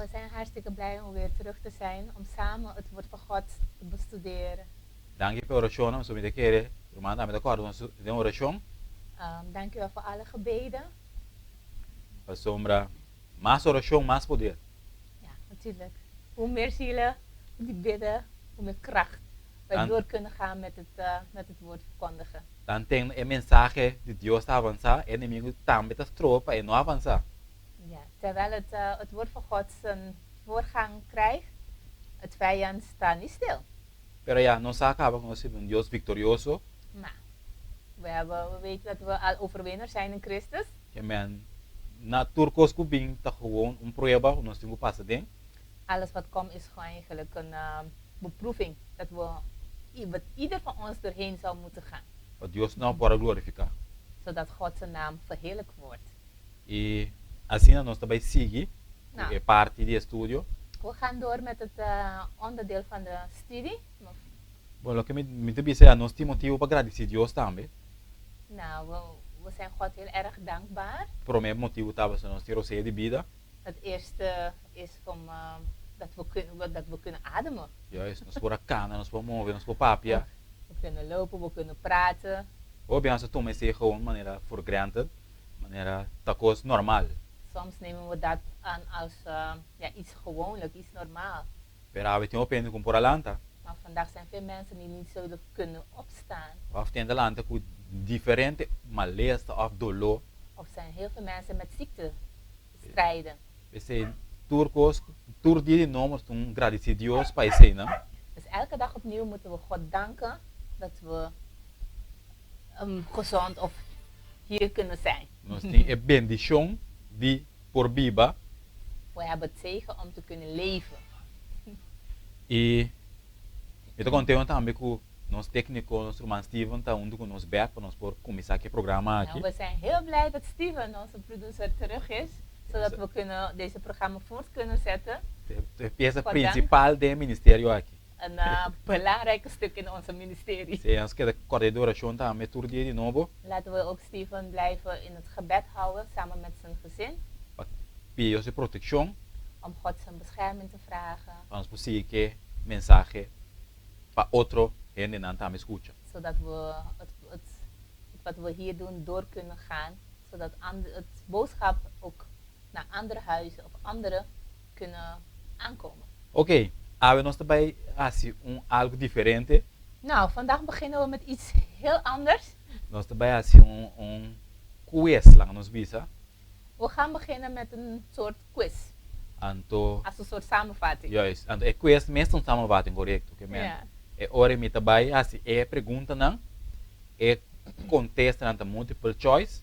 We zijn hartstikke blij om weer terug te zijn, om samen het woord van God te bestuderen. Danki pa e orashonnan, pasobra mi ta kere ruman tambe ta kòrda nos den orashon. Danki wel voor alle gebeden. Pasobra mas orashon, mas poder. Ja, natuurlijk. Hoe meer zielen die bidden, hoe meer kracht wij Dan door kunnen gaan met het, met het woord verkondigen. Dan ten e mensahe di Dios ta avansá, e enemigu tambe ta stroba pa e no avansá. Ja, terwijl het, het woord van God zijn voorgang krijgt, het vijand staat niet stil. Pero ya, nos sa kaba ku nos sirbi un Dios viktorioso. Ma, we hebben, we weten dat we al overwinnaars zijn in Christus. Ke men, na tur kos ku bin ta gewoon un prueba ku nos tin ku pasa den. Alles wat komt is gewoon eigenlijk een beproeving dat we, wat ieder van ons doorheen zou moeten gaan. Pa Dios no por a glorifiká. Zodat God zijn naam verheerlijkt wordt. I asina nos ta bai sigui ku e parti di e studio. We gaan door met het onderdeel van de studie. Bon, loke mi ta bisa ya, nos tin motibu pa gradisí Dios tambe. Nou, we zijn God heel erg dankbaar. Promé motibu ta pasobra nos tin rosea di bida. Het eerste is om dat we kunnen, dat we kunnen ademen. Juist, nos por a kana, nos por move, nos por papia. We kunnen lopen, we kunnen praten. Hopi nos ta tuma esei gewoon manera for granted, manera ta kos normal. Soms nemen we dat aan als ja, iets gewoonlijk, iets normaal. Pero awe tin hopi hende ku por a lanta. Maar vandaag zijn veel mensen die niet zullen kunnen opstaan. Of tin ta lanta ku diferente malesa of doló. Of zijn heel veel mensen met ziekte strijden. P'esei tur kos, tur dia di nos ta un gradisí Dios pa eseinan. Dus elke dag opnieuw moeten we God danken dat we gezond of hier kunnen zijn. Nos tin e bendishon di por biba. We hebben het zegen om te kunnen leven. I mi ta kontento tambe ku nos tékniko, nos ruman Steven ta huntu ku nos bèk pa nos por kuminsá ku e programa aki. We zijn heel blij dat Steven, onze producer, terug is, zodat we kunnen deze programma voort kunnen zetten. E piesa prinsipal den e ministerio aki. Een belangrijk stuk in onze ministerie. Sí, nos keda kòrda e dorashon tambe tur dia di nobo. Laten we ook Steven blijven in het gebed houden samen met zijn gezin. Pa pidi Dios e protekshon. Om God zijn bescherming te vragen. Pa nos por sigui ku e mensahe pa otro hendenan tambe skucha. Zodat we het het wat we hier doen door kunnen gaan, zodat het boodschap ook naar andere huizen of anderen kunnen aankomen. Oké, awe nos ta bai hasi un algu diferente. Nou, vandaag beginnen we met iets heel anders. Nos ta bai hasi un un quiz, laga nos bisa. We gaan beginnen met een soort quiz. Anto. Als een soort samenvatting. Juist, anto e quiz mes ta un samenvatting, korekto. Ke men e ora mi ta bai hasi e preguntanan, e kontestanan ta multiple choice.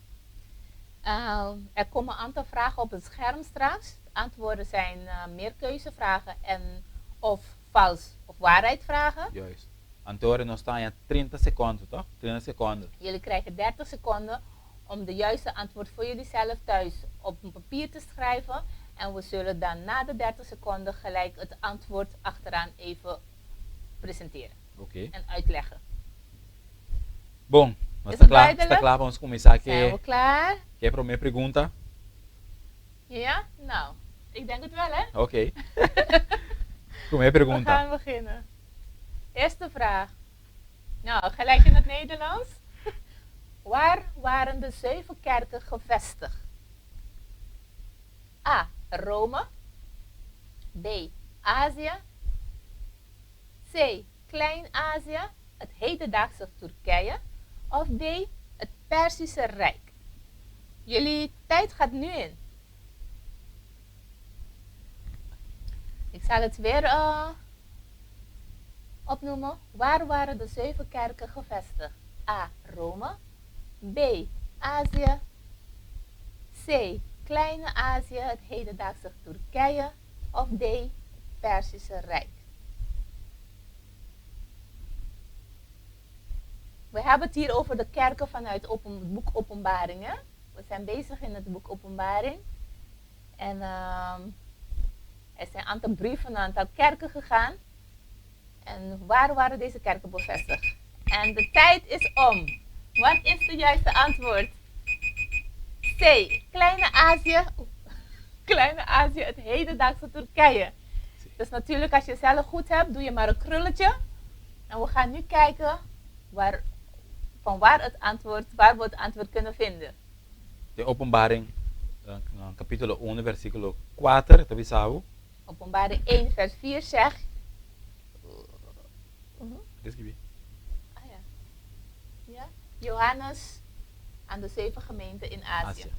Er komen een aantal vragen op het scherm straks. De antwoorden zijn meerkeuzevragen en of vals of waarheid vragen. Juist. Anto ora nos ta haña trinta sekondo, toch? Trinta sekondo. Jullie krijgen dertig seconden om de juiste antwoord voor jullie zelf thuis op een papier te schrijven. En we zullen dan na de dertig seconden gelijk het antwoord achteraan even presenteren. Oké. En uitleggen. Bon, nos Is ta het kla, sta duidelijk? kla pa nos kuminsá ke Zijn we klaar? ke e promé pregunta? Ja? Nou, ik denk het wel, hè? Oké. Promé pregunta. We gaan beginnen. Eerste vraag. Nou, gelijk in het Nederlands. Waar waren de zeven kerken gevestigd? A. Rome. B. Azië. C. Klein-Azië, het hedendaagse Turkije. Of D. Het Perzische Rijk. Jullie tijd gaat nu in. Ik zal het weer opnoemen. Waar waren de zeven kerken gevestigd? A. Rome. B. Azië. C. Kleine Azië, het hedendaagse Turkije. Of D. Het Perzische Rijk. We hebben het hier over de kerken vanuit het boek Openbaring. Hè? We zijn bezig in het boek Openbaring. En er zijn een aantal brieven naar een aantal kerken gegaan. En waar waren deze kerken bevestigd? En de tijd is om. Wat is de juiste antwoord? C. Kleine Azië. Oeh. Kleine Azië, het hedendaagse Turkije. Dus natuurlijk, als je het zelf goed hebt, doe je maar een krulletje. En we gaan nu kijken van waar het antwoord, waar we het antwoord kunnen vinden. Den Openbaring, kapítulo 1, versíkulo 4, ta bisa bo. Openbaring 1, vers 4 zegt. Skirbi. Ah ja. Ja. Johannes aan de zeven gemeenten in Azië. Asia.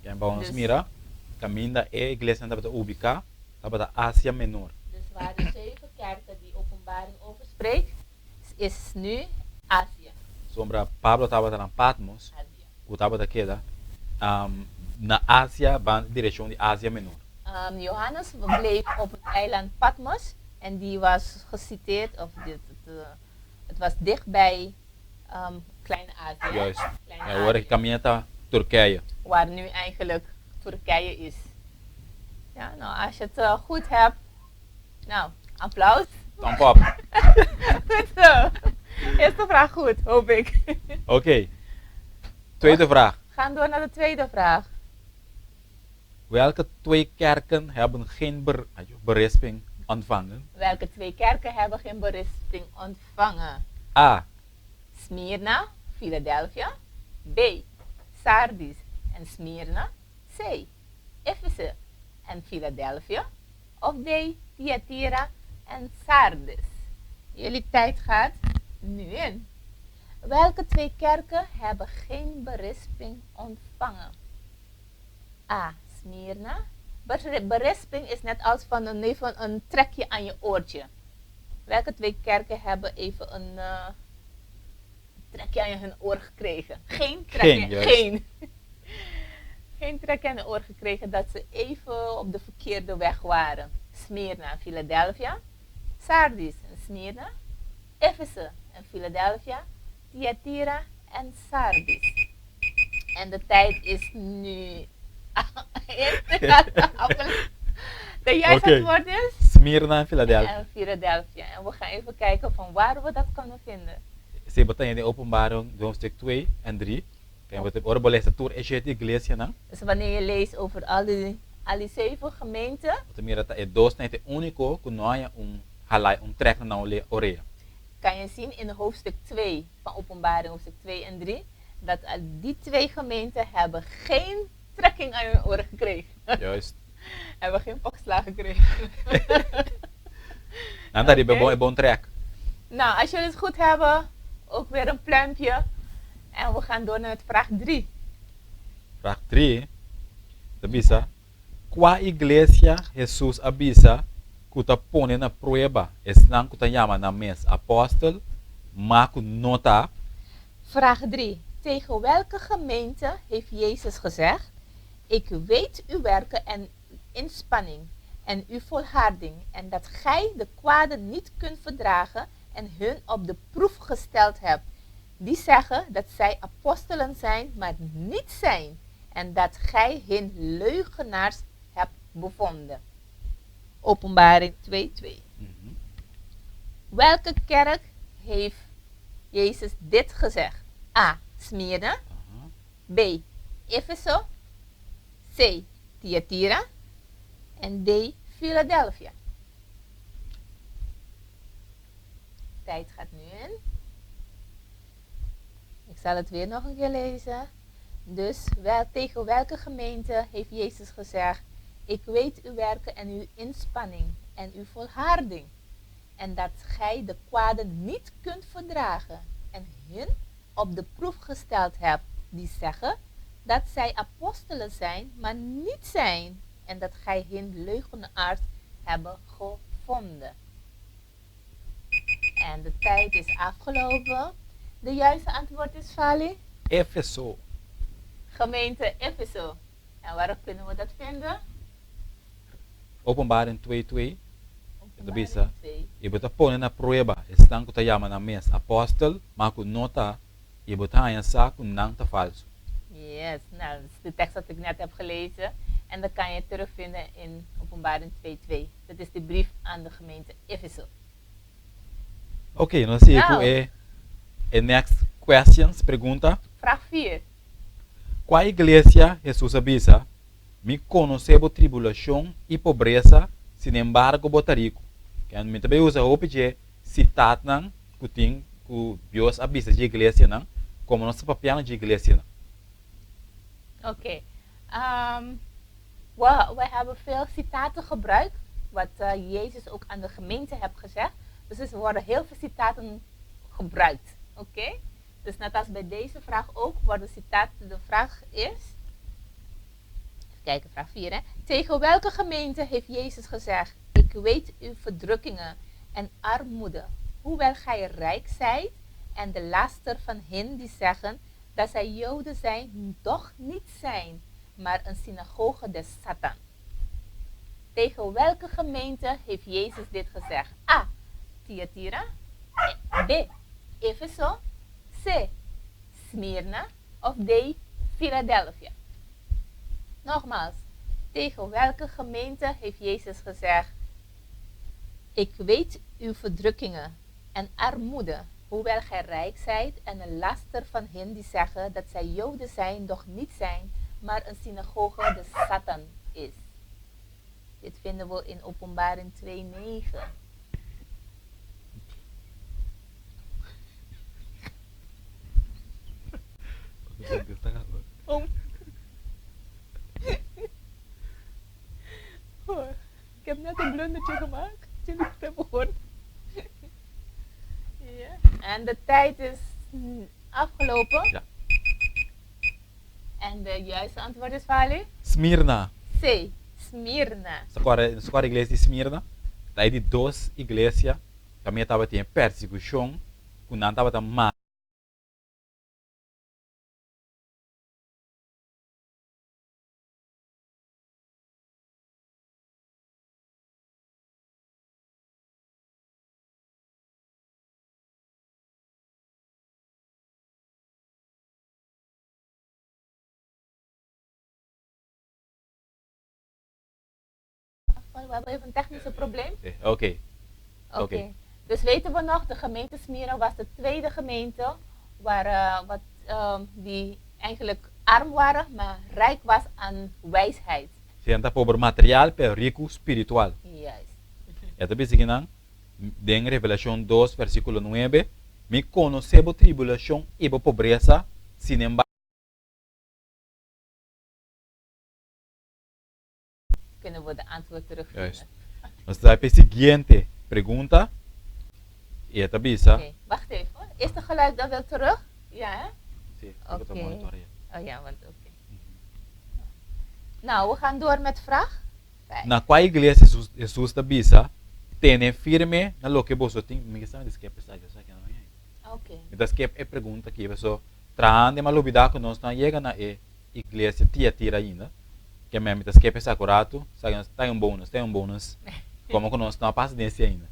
En ban Dus- mira, kaminda e iglesia tabata ubiká, tabata Asia Menor. Dus waar de zeven kerken die Openbaring over spreekt, is nu Azië. Sombra Pablo tabata na Patmos, Azië. ku tabata keda na Asia, ban direkshon di Asia Menor. Johannes bleef op het eiland Patmos en die was geciteerd, of het was dichtbij Kleine Azië. Juist. Kleine En awor Azië, kaminda ta Turkije. Waar nu eigenlijk Turkije is. Ja, nou, als je het goed hebt, nou, applaus. Thumb up. Goed zo. Eerste vraag goed, hoop ik. Oké. Tweede vraag. We gaan door naar de tweede vraag. Welke twee kerken hebben geen berisping ontvangen? Welke twee kerken hebben geen berisping ontvangen? A. Smyrna, Philadelphia. B. Sardis en Smyrna. C. Efeze en Philadelphia. Of D. Thyatira en Sardis. Jullie tijd gaat nu in. Welke twee kerken hebben geen berisping ontvangen? A. Smyrna. Berisping is net als van even een trekje aan je oortje. Welke twee kerken hebben even een trekje aan hun oor gekregen? Geen trekje, Geen, juist. geen. Geen trekje aan hun oor gekregen dat ze even op de verkeerde weg waren. Smyrna en Philadelphia. Sardis en Smyrna. Efeze en Philadelphia. Thyatira en Sardis. En de tijd is nu. De juiste antwoord is? Smyrna en Philadelphia. En Philadelphia. En we gaan even kijken van waar we dat kunnen vinden. Si bo ta den Openbaring, hoofdstuk 2 en 3. En wat ora bo lesa tur e shete iglesianan. Dus wanneer je leest over al die zeven gemeenten, Bo ta mira ta e dos nan ta úniko ku no a haña un halá, un trek na nan orea. Kan je zien in hoofdstuk 2 van Openbaring, hoofdstuk 2 en 3, dat al die twee gemeenten hebben geen trekking aan hun oren gekregen. Hebben geen pakslaag gekregen. Nan ta riba bon trek. Nou, als jullie het goed hebben, ook weer een pluimpje. En we gaan door naar het vraag 3. Vraag 3. Ta bisa. Kua iglesia Jesus a bisa ku ta pone na prueba esnan ku ta yama nan mes apòstel, ma ku no ta? Vraag 3. Tegen welke gemeente heeft Jezus gezegd: "Ik weet uw werken en uw inspanning en uw volharding en dat gij de kwade niet kunt verdragen en hun op de proef gesteld hebt, die zeggen dat zij apostelen zijn, maar niet zijn, en dat gij hun leugenaars hebt bevonden"? Openbaring 2:2. Welke kerk heeft Jezus dit gezegd? A. Smyrna. B. Efeso. C. Thyatira. En D. Philadelphia. Tijd gaat nu in. Ik zal het weer nog een keer lezen. Dus tegen welke gemeente heeft Jezus gezegd: "Ik weet uw werken en uw inspanning en uw volharding, en dat gij de kwade niet kunt verdragen en hun op de proef gesteld hebt, die zeggen dat zij apostelen zijn, maar niet zijn, en dat gij hun leugenaars hebben gevonden"? En de tijd is afgelopen. De juiste antwoord is, Fali? Efeso. Gemeente Efeso. En waar kunnen we dat vinden? Openbaring 2:2. Openbaring Bisa. 2. I bo ta pone na prueba esnan ku ta yama nan mes apòstel, ma ku no ta, i bo ta haña sa ku nan ta falsu. Yes, nou, dat is de tekst dat ik net heb gelezen. En dat kan je terugvinden in Openbaring 2.2. Dat is de brief aan de gemeente Efeso. Oké, nos sigui Nou. E next questions, pregunta. Vraag 4. Kua iglesia Jesus a bisa? Mi konosé bo tribulashon i pobresa, sinembargo bo ta riku. Ken mi ta bai usa hopi dje sitatnan ku tin ku Dios a bisa dje iglesianan, komo nos ta papiando dje iglesianan. Oké. We, we hebben veel citaten gebruikt, wat Jezus ook aan de gemeente heeft gezegd. Dus er worden heel veel citaten gebruikt. Oké? Dus net als bij deze vraag ook, wordt de citaat, de vraag is, even kijken, vraag 4 hè. Tegen welke gemeente heeft Jezus gezegd, ik weet uw verdrukkingen en armoede, hoewel gij rijk zijt en de laster van hen die zeggen dat zij Joden zijn, doch niet zijn, maar een synagoge des Satan. Tegen welke gemeente heeft Jezus dit gezegd? A. Thyatira. B. Efeso. C. Smyrna. Of D. Philadelphia. Nogmaals, tegen welke gemeente heeft Jezus gezegd: Ik weet uw verdrukkingen en armoede, hoewel gij rijk zijt en een laster van hen die zeggen dat zij Joden zijn, doch niet zijn, maar een synagoge de Satan is. Dit vinden we in Openbaring 2:9. Oh. Oh, ik heb net een blundertje gemaakt. Jullie het hebben gehoord. Ja. En de tijd is afgelopen. Ja. En de juiste antwoord is, Vali? Smyrna. C. Smyrna. Sa kua iglesia di Smyrna? Ta e di dos iglesia. Kaminda tabatin persekushon. Ku nan tabata mata. We hebben even een technische probleem. Oké. Oké. Oké. Dus weten we nog, de gemeente Smyrna was de tweede gemeente waar, wat, die eigenlijk arm waren, maar rijk was aan wijsheid. Si, ta pober material, pero riku spiritual. Juist. E ta bisa akinan, den Revelashon 2, versíkulo 9, Mi konosé bo tribulashon i bo pobresa, sinembargo, Kunnen we de antwoord terugvinden. Juist. Nos ta bai pa e siguiente pregunta. I e ta bisa. Oké, wacht even hoor. Is de geluid dan wel terug? Ja, hè? Si, ik het monitoren. Oh ja, want oké. Nou, we gaan door met vraag 5. Na kua iglesia Jesus, Jesus ta bisa, tene firme na loke boso tin. Mi sa skip esaki, esaki no e. Mi ta skip e pregunta aki, so trahando m'a lubidá ku nos no a yega na e iglesia Tiatira ainda. Ke men mi ta skip esaki un ratu, esaki nos ta un bonus, ta un bonus. Komo ku nos no a pasa den esei ainda.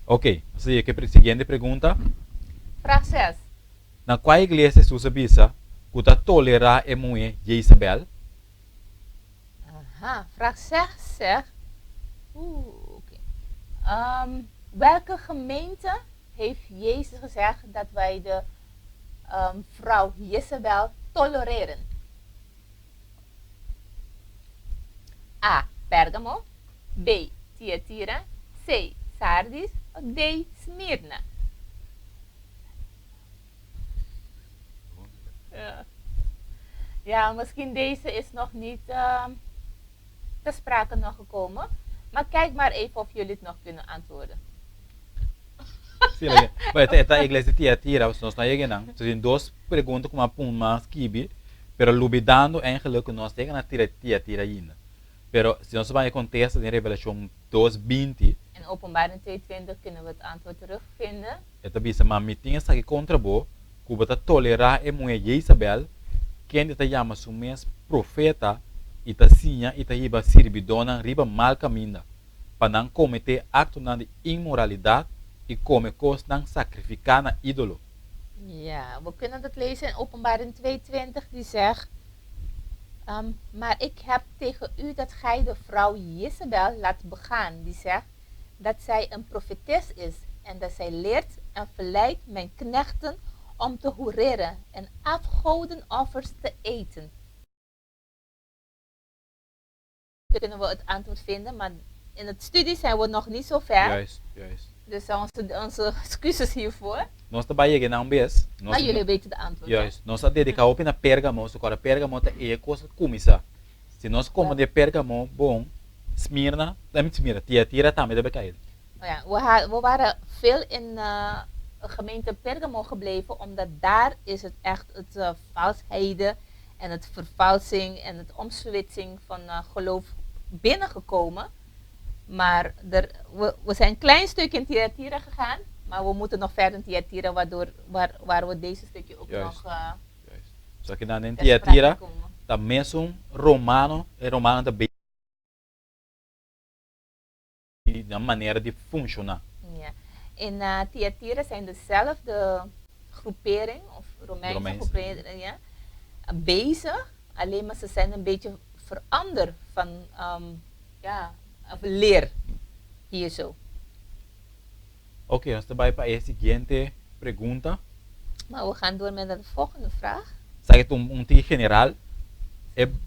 Ok, nos ta yega ku e siguiente pregunta. Vraag 6. Na kua iglesia Jesus a bisa ku ta tolerá e muhé Jezabel? Aha, vraag 6 zegt. Oeh, oké. Welke gemeente heeft Jezus gezegd dat wij de vrouw Jezebel tolereren? A. Pergamo. B. Thyatira. C. Sardis. Of D. Smyrna. Ja. Ja, misschien deze is nog niet te sprake nog gekomen. Maar kijk maar even of jullie het nog kunnen antwoorden. Si, maar e iglesia Tiatira, nos no a yega einan. Dus tin dos pregunta ku m'a pun mas skibi, pero lubidando eigenlijk ku nos yega na Tiatira ainda. Pero si nos bai kontesta den Revelashon 2:20, In Openbaring 2:20 kunnen we het antwoord terugvinden. E ta bisa, ma mi tin esaki kontra bo, ku bo ta tolerá e muhé Jezabel, kende ta yama su mes profeta i ta siña i ta hiba sirbidónan riba mal kaminda, pa nan kometé aktonan di inmoralidat i kome kosnan sakrifiká na ídolo. Ja, we kunnen dat lezen in Openbaring 2:20 die zegt, maar ik heb tegen u dat gij de vrouw Jezebel laat begaan, die zegt dat zij een profetes is en dat zij leert en verleidt mijn knechten om te hoereren en afgodenoffers te eten. Kunnen we het antwoord vinden, maar in het studie zijn we nog niet zo ver. Juist, juist. Dus onze excuses hiervoor. Nos ta bai yega na un bes. Nos, Maar jullie weten de antwoord. Hè? Juist. Nos a dediká hopi na Pérgamo, so kòrda Pérgamo ta e kos a kuminsá. Si nos komprendé Pérgamo bon, Smirna, I mean Smirna, Tiatira tambe ta bai kai. Oh ja, we waren veel in gemeente Pergamo gebleven, omdat daar is het echt het valsheden en het vervalsing en het omswitsing van geloof binnengekomen. Maar we zijn een klein stukje in Thyatira gegaan, maar we moeten nog verder in Thyatira, waar we deze stukje ook nog Juist. So aki nan den ter sprake Tiatira komen. Ta mesun romano, e romano ta di nan manera di funshoná. Ja. In Thyatira zijn dezelfde groepering, of Romeinse Romeinse. Groepering, ja, bezig. Alleen maar ze zijn een beetje veranderd van ja, of leer hier zo. Ok, nos ta bai pa e siguiente pregunta. Maar we gaan door met de volgende vraag. Esaki ta un tiki general.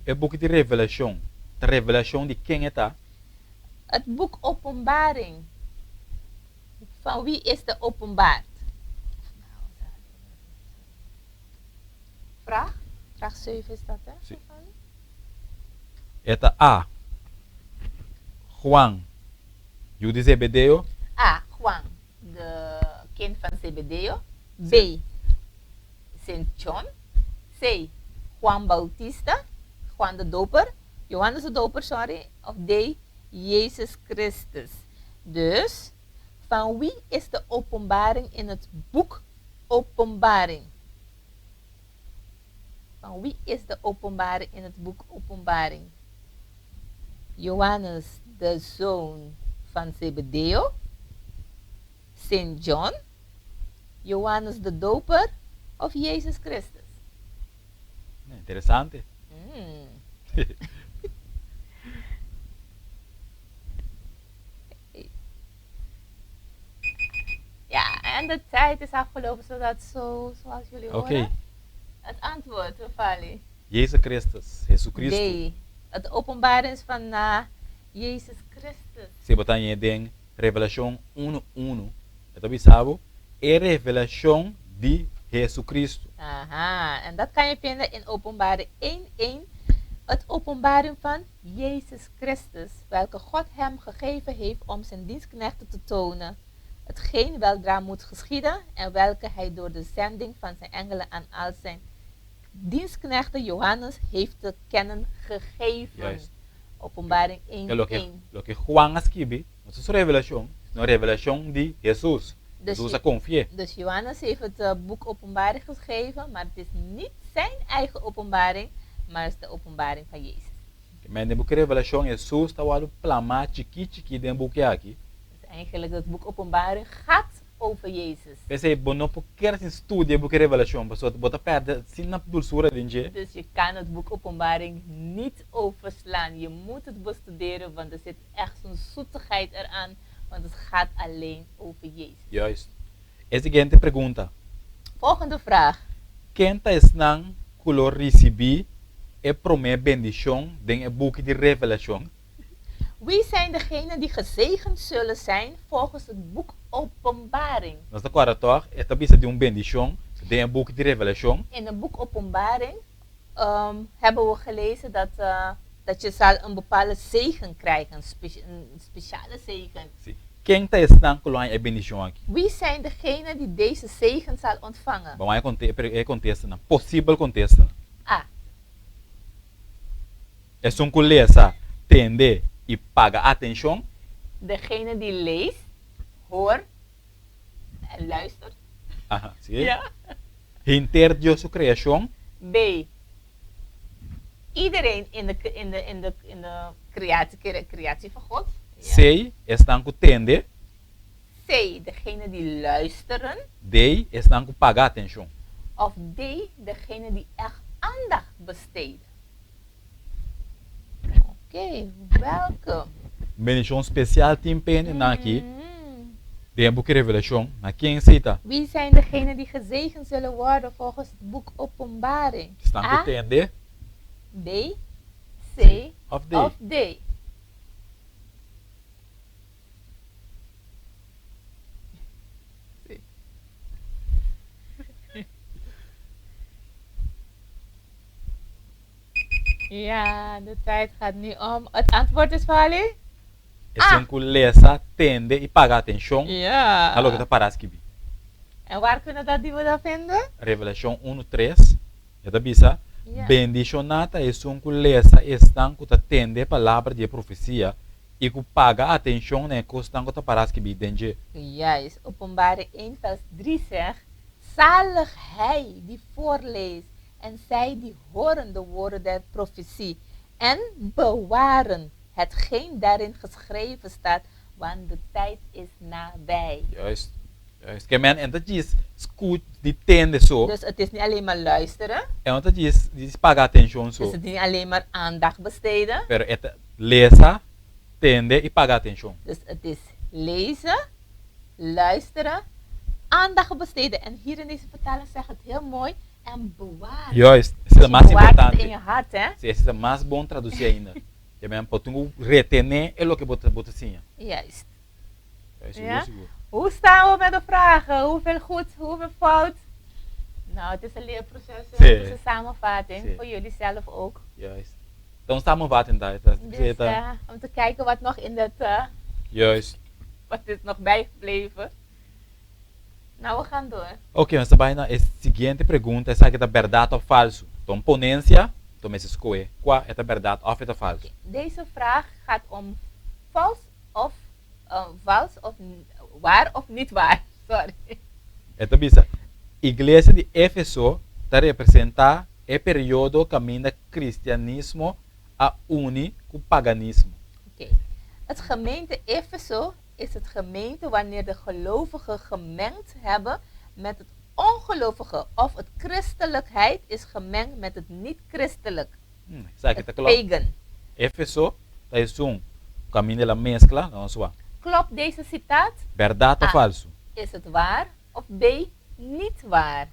E buki di Revelashon ta revelashon di ken e ta? Het boek Openbaring. Van wie is de openbaard? Vraag? Vraag 7 is dat, hè? Si. E ta A. Juan, yu di Zebedeo. A. Juan, de kind van Zebedeo. B. Sint John. C. Juan Bautista, Juan de Doper, Johannes de Doper, sorry. Of D. Jezus Christus. Dus, van wie is de openbaring in het boek Openbaring? Van wie is de openbaring in het boek Openbaring? Johannes, de zoon van Zebedeo, Sint John, Johannes de Doper of Jezus Christus? Interesante. Ja, en de tijd is afgelopen, zodat zoals jullie horen. Het antwoord, Rafali. Jezus Christus, Jesucristo. D. Het openbaring van Jezus Christus. Si bo ta hañ'é den Revelashon unu unu, e ta bisa bo e revelashon di Jesucristo. Aha, en dat kan je vinden in Openbaring 1, 1. Het openbaring van Jezus Christus, welke God hem gegeven heeft om zijn dienstknechten te tonen, hetgeen weldra moet geschieden en welke hij door de zending van zijn engelen aan al zijn dienstknechten Johannes heeft te kennen gegeven. Openbaring 1, E loke, 1. Loke Juan a skibi, no ta su revelashon, sino revelashon di Hesus. Dus, Hesus a konfi'é. Dus Johannes heeft het boek Openbaring geschreven, maar het is niet zijn eigen openbaring, maar het is de openbaring van Jezus. Men den buki Revelashon Hesus ta wòrdu plamá chikí chikí den buki aki. Dus eigenlijk het boek Openbaring gaat over Jezus. P'esei bo no por kere sin studia e buki Revelashon, pasobra bo ta pèrdè sin dulsura den dje. Dus je kan het boek Openbaring niet overslaan. Je moet het bestuderen, want er zit echt zo'n zoetigheid eraan, want het gaat alleen over Jezus. Juist. E siguiente pregunta. Volgende vraag. Ken ta esnan ku lo risibí e promé bendishon den e buki di Revelashon? Wie zijn degenen die gezegend zullen zijn volgens het boek Openbaring? Nos ta kòrda tòg, e ta bisa di un bendishon den e buki di Revelashon. In het boek Openbaring hebben we gelezen dat je zal een bepaalde zegen krijgen, een speciale zegen. Sí. Ken ta esnan ku lo haña e bendishon aki? Wie zijn degenen die deze zegen zal ontvangen? Bo haña e kontestanan, posibel kontestanan. A. Esun ku lesa, tende i paga atenshon. Degene die leest, hoort en luistert. Aha, sí. Ja. Henter Dios su kreashon. B. Iedereen in de creatie van God. Ja. C. Esnan ku tende. C. Degene die luisteren. D. Esnan ku paga atenshon. Of D. Degene die echt aandacht besteden. Oké, welke? Bendishon spesial tin pa hendenan aki den e buki Revelashon. Na ken esei ta? Wie zijn degenen die gezegend zullen worden volgens het boek Openbaring? Esnan ku A, tende. B, C Of D. of D. Ja, de tijd gaat nu om. Het antwoord is, Vali? Esun ku lesa, tende i paga atenshon na loke ta pará skibí. En waar kunnen dat die we dat vinden? Revelashon unu tres, e ta bisa, Bendishoná ta esun ku lesa esnan ku ta tende e palabra di e profesia i ku paga atenshon na e kosnan ku ta pará skibí den dje. Juist, Openbaring 1 vers 3 zegt, Zalig hij die voorleest en zij die horen de woorden der profetie en bewaren hetgeen daarin geschreven staat, want de tijd is nabij. Juist, juist. Ke men en ta djis scuch di tende so. Dus het is niet alleen maar luisteren. E no ta djis djis paga atencion so. Dus het is niet alleen maar aandacht besteden. Pero e ta lesa, tende y paga atencion. Dus het is lezen, luisteren, aandacht besteden. En hier in deze vertaling zegt het heel mooi, en bewaren. Juist, esei ta mas Dus je bewaart het importante. in je hart, hè? Sí, esei ta mas bon traducí ainda. Ke men por tin ku retené e loke bo ta bo ta siña. Juist. Juist, sigur, Ja? sigur. Hoe staan we met de vragen? Hoeveel goed, hoeveel fout? Nou, het is een leerproces, hè? Sí. Het is een samenvatting Sí. voor jullie zelf ook. Juist. Ta un samenvatting ta, ta, Dus, ta. om te kijken wat nog in dat, Juist. wat is nog bijgebleven. Nou, we gaan door. Ok, nos ta bai na e siguiente pregunta, esaki ta bèrdat òf falsu? Ta un ponensia, ta mester skohe kua e ta bèrdat òf e ta falsu. Deze vraag gaat om vals of vals of waar of niet waar, sorry. E ta bisa, Iglesia di Efeso ta representá e periodo kaminda kristianismo a uni ku paganismo. Oké. Het gemeente Efeso is het gemeente wanneer de gelovigen gemengd hebben met het ongelovige of het christelijkheid is gemengd met het niet-christelijk, Esaki het ta klòp. pagan. Efeso ta esun kaminda el a meskla, nan nos wak. Klopt deze citaat? Bèrdat òf A, falsu? Is het waar of B, niet waar?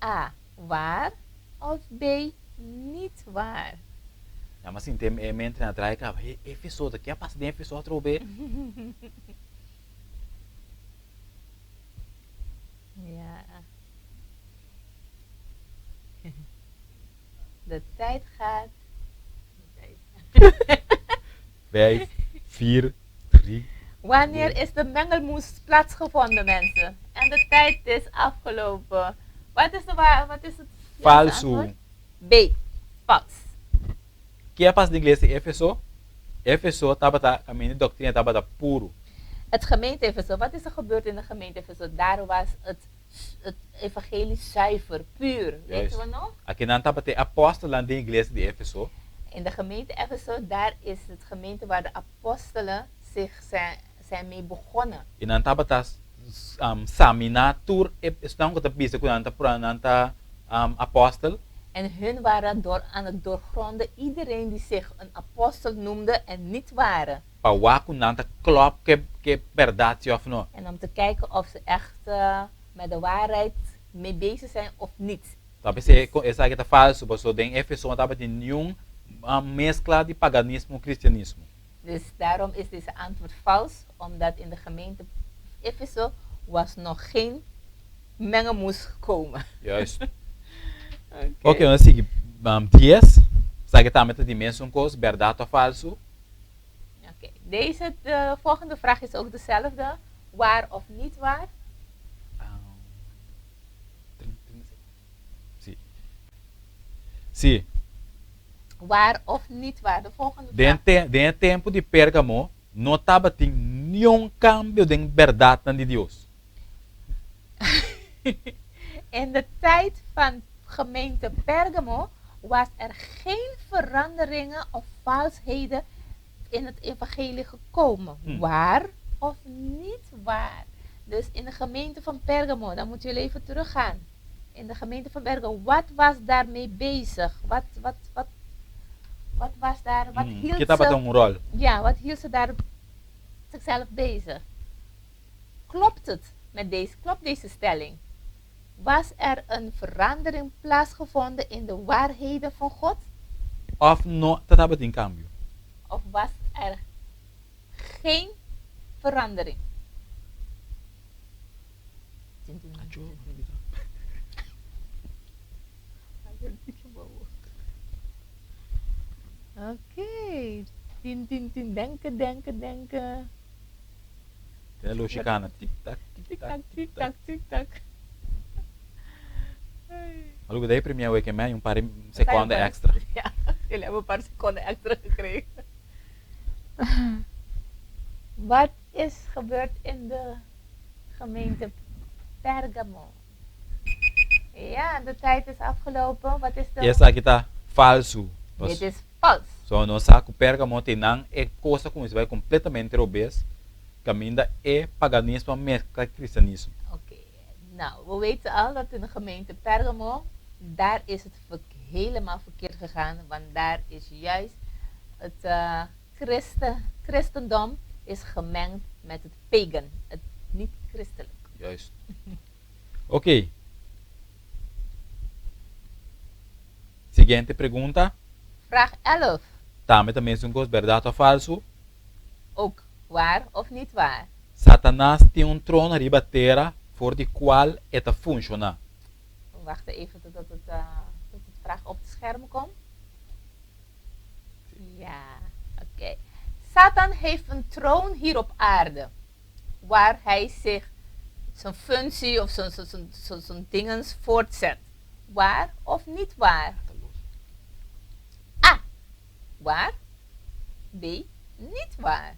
A, waar of B, niet waar? Ya m'a sinti e mente na draai kaba, he, Efeso, ta ke a pasa den Efeso atrobe? Ja. De tijd gaat. De tijd. Vijf, vier, drie. Wanneer is de mengelmoes plaatsgevonden, mensen? En de tijd is afgelopen. Wat is, de wa wat is het juiste Falsu. antwoord? B. Vals. Ke a pasa den iglesia di Efeso? Efeso tabata kaminda di doktrina tabata puru. Het gemeente Efeso. Wat is er gebeurd in de gemeente Efeso? Daar was het, het evangelie zuiver, puur. Weten we nog? Aki nan tabata e apòstelnan den iglesia di Efeso. In de gemeente Efeso, daar is het gemeente waar de apostelen zich zijn, zijn mee begonnen. I nan tabata saminá tur e esnan ku ta bisa ku nan ta nan ta apòstel. En hun waren door aan het doorgronden iedereen die zich een apostel noemde en niet waren. Pa wak ku nan ta klòp ku e bèrdat si òf no. En om te kijken of ze echt met de waarheid mee bezig zijn of niet. Ta p'esei esaki ta falsu, pasobra den Efeso no tabatin niun meskla di paganismo ku kristianismo. Dus daarom is deze antwoord vals, omdat in de gemeente Efeso was nog geen mengelmoes gekomen. Juist. Ok, nos a sigui dies. Esaki tambe ta di mesun kos, bèrdat òf falsu? Ok, deze, de volgende vraag is ook dezelfde. Waar of niet waar? Sí. Sí. Waar of niet waar? De volgende Den vraag. te, den e tempu di Pérgamo no tabatin niun kambio den bèrdatnan di Dios. In de tijd van gemeente Pergamo was er geen veranderingen of valsheden in het evangelie gekomen. Waar of niet waar? Dus in de gemeente van Pergamo, dan moeten jullie even teruggaan. In de gemeente van Pergamo, wat was daarmee bezig? Wat, wat, wat, wat was daar, wat hield Ke tabata ze, un ròl? ja, wat hield ze daar zichzelf bezig? Klopt het met deze, klopt deze stelling? Was er een verandering plaatsgevonden in de waarheden van God? Òf no ta tabatin kambio? Of was er geen verandering? Oké. Tin, tin, tin. Denken, denken, denken. Te loshi kana. Tik tak, tik tak, tik tak, tik tak. Algo daí premia we ke mij un paar seconden extra. Ja, jullie hebben een paar seconden extra gekregen. Wat is gebeurd in de gemeente Pergamo? Ja, de tijd is afgelopen. Wat is de... Esaki ta falsu. Dit is vals. So nos sa ku Pergamo te nan e kos a kuminsá bai kompletamente robes kaminda e paganismo a meskla ku kristianismo. Oké, nou, we weten al dat in de gemeente Pergamo, daar is het helemaal verkeerd gegaan, want daar is juist het uh, christen, christendom is gemengd met het pagan, het niet-christelijk. Juist. Oké. Siguiente pregunta. Vraag 11. Tambe ta mesun kos, bèrdat òf falsu? Ook waar of niet waar? Satanas tin un trono riba tera for di kual e ta funshoná. We wachten even totdat het, tot het vraag op het scherm komt. Ja, oké. Satan heeft een troon hier op aarde, waar hij zich zijn functie of zijn, zijn, zijn, zijn dingens voortzet. Waar of niet waar? A. Waar. B. Niet waar.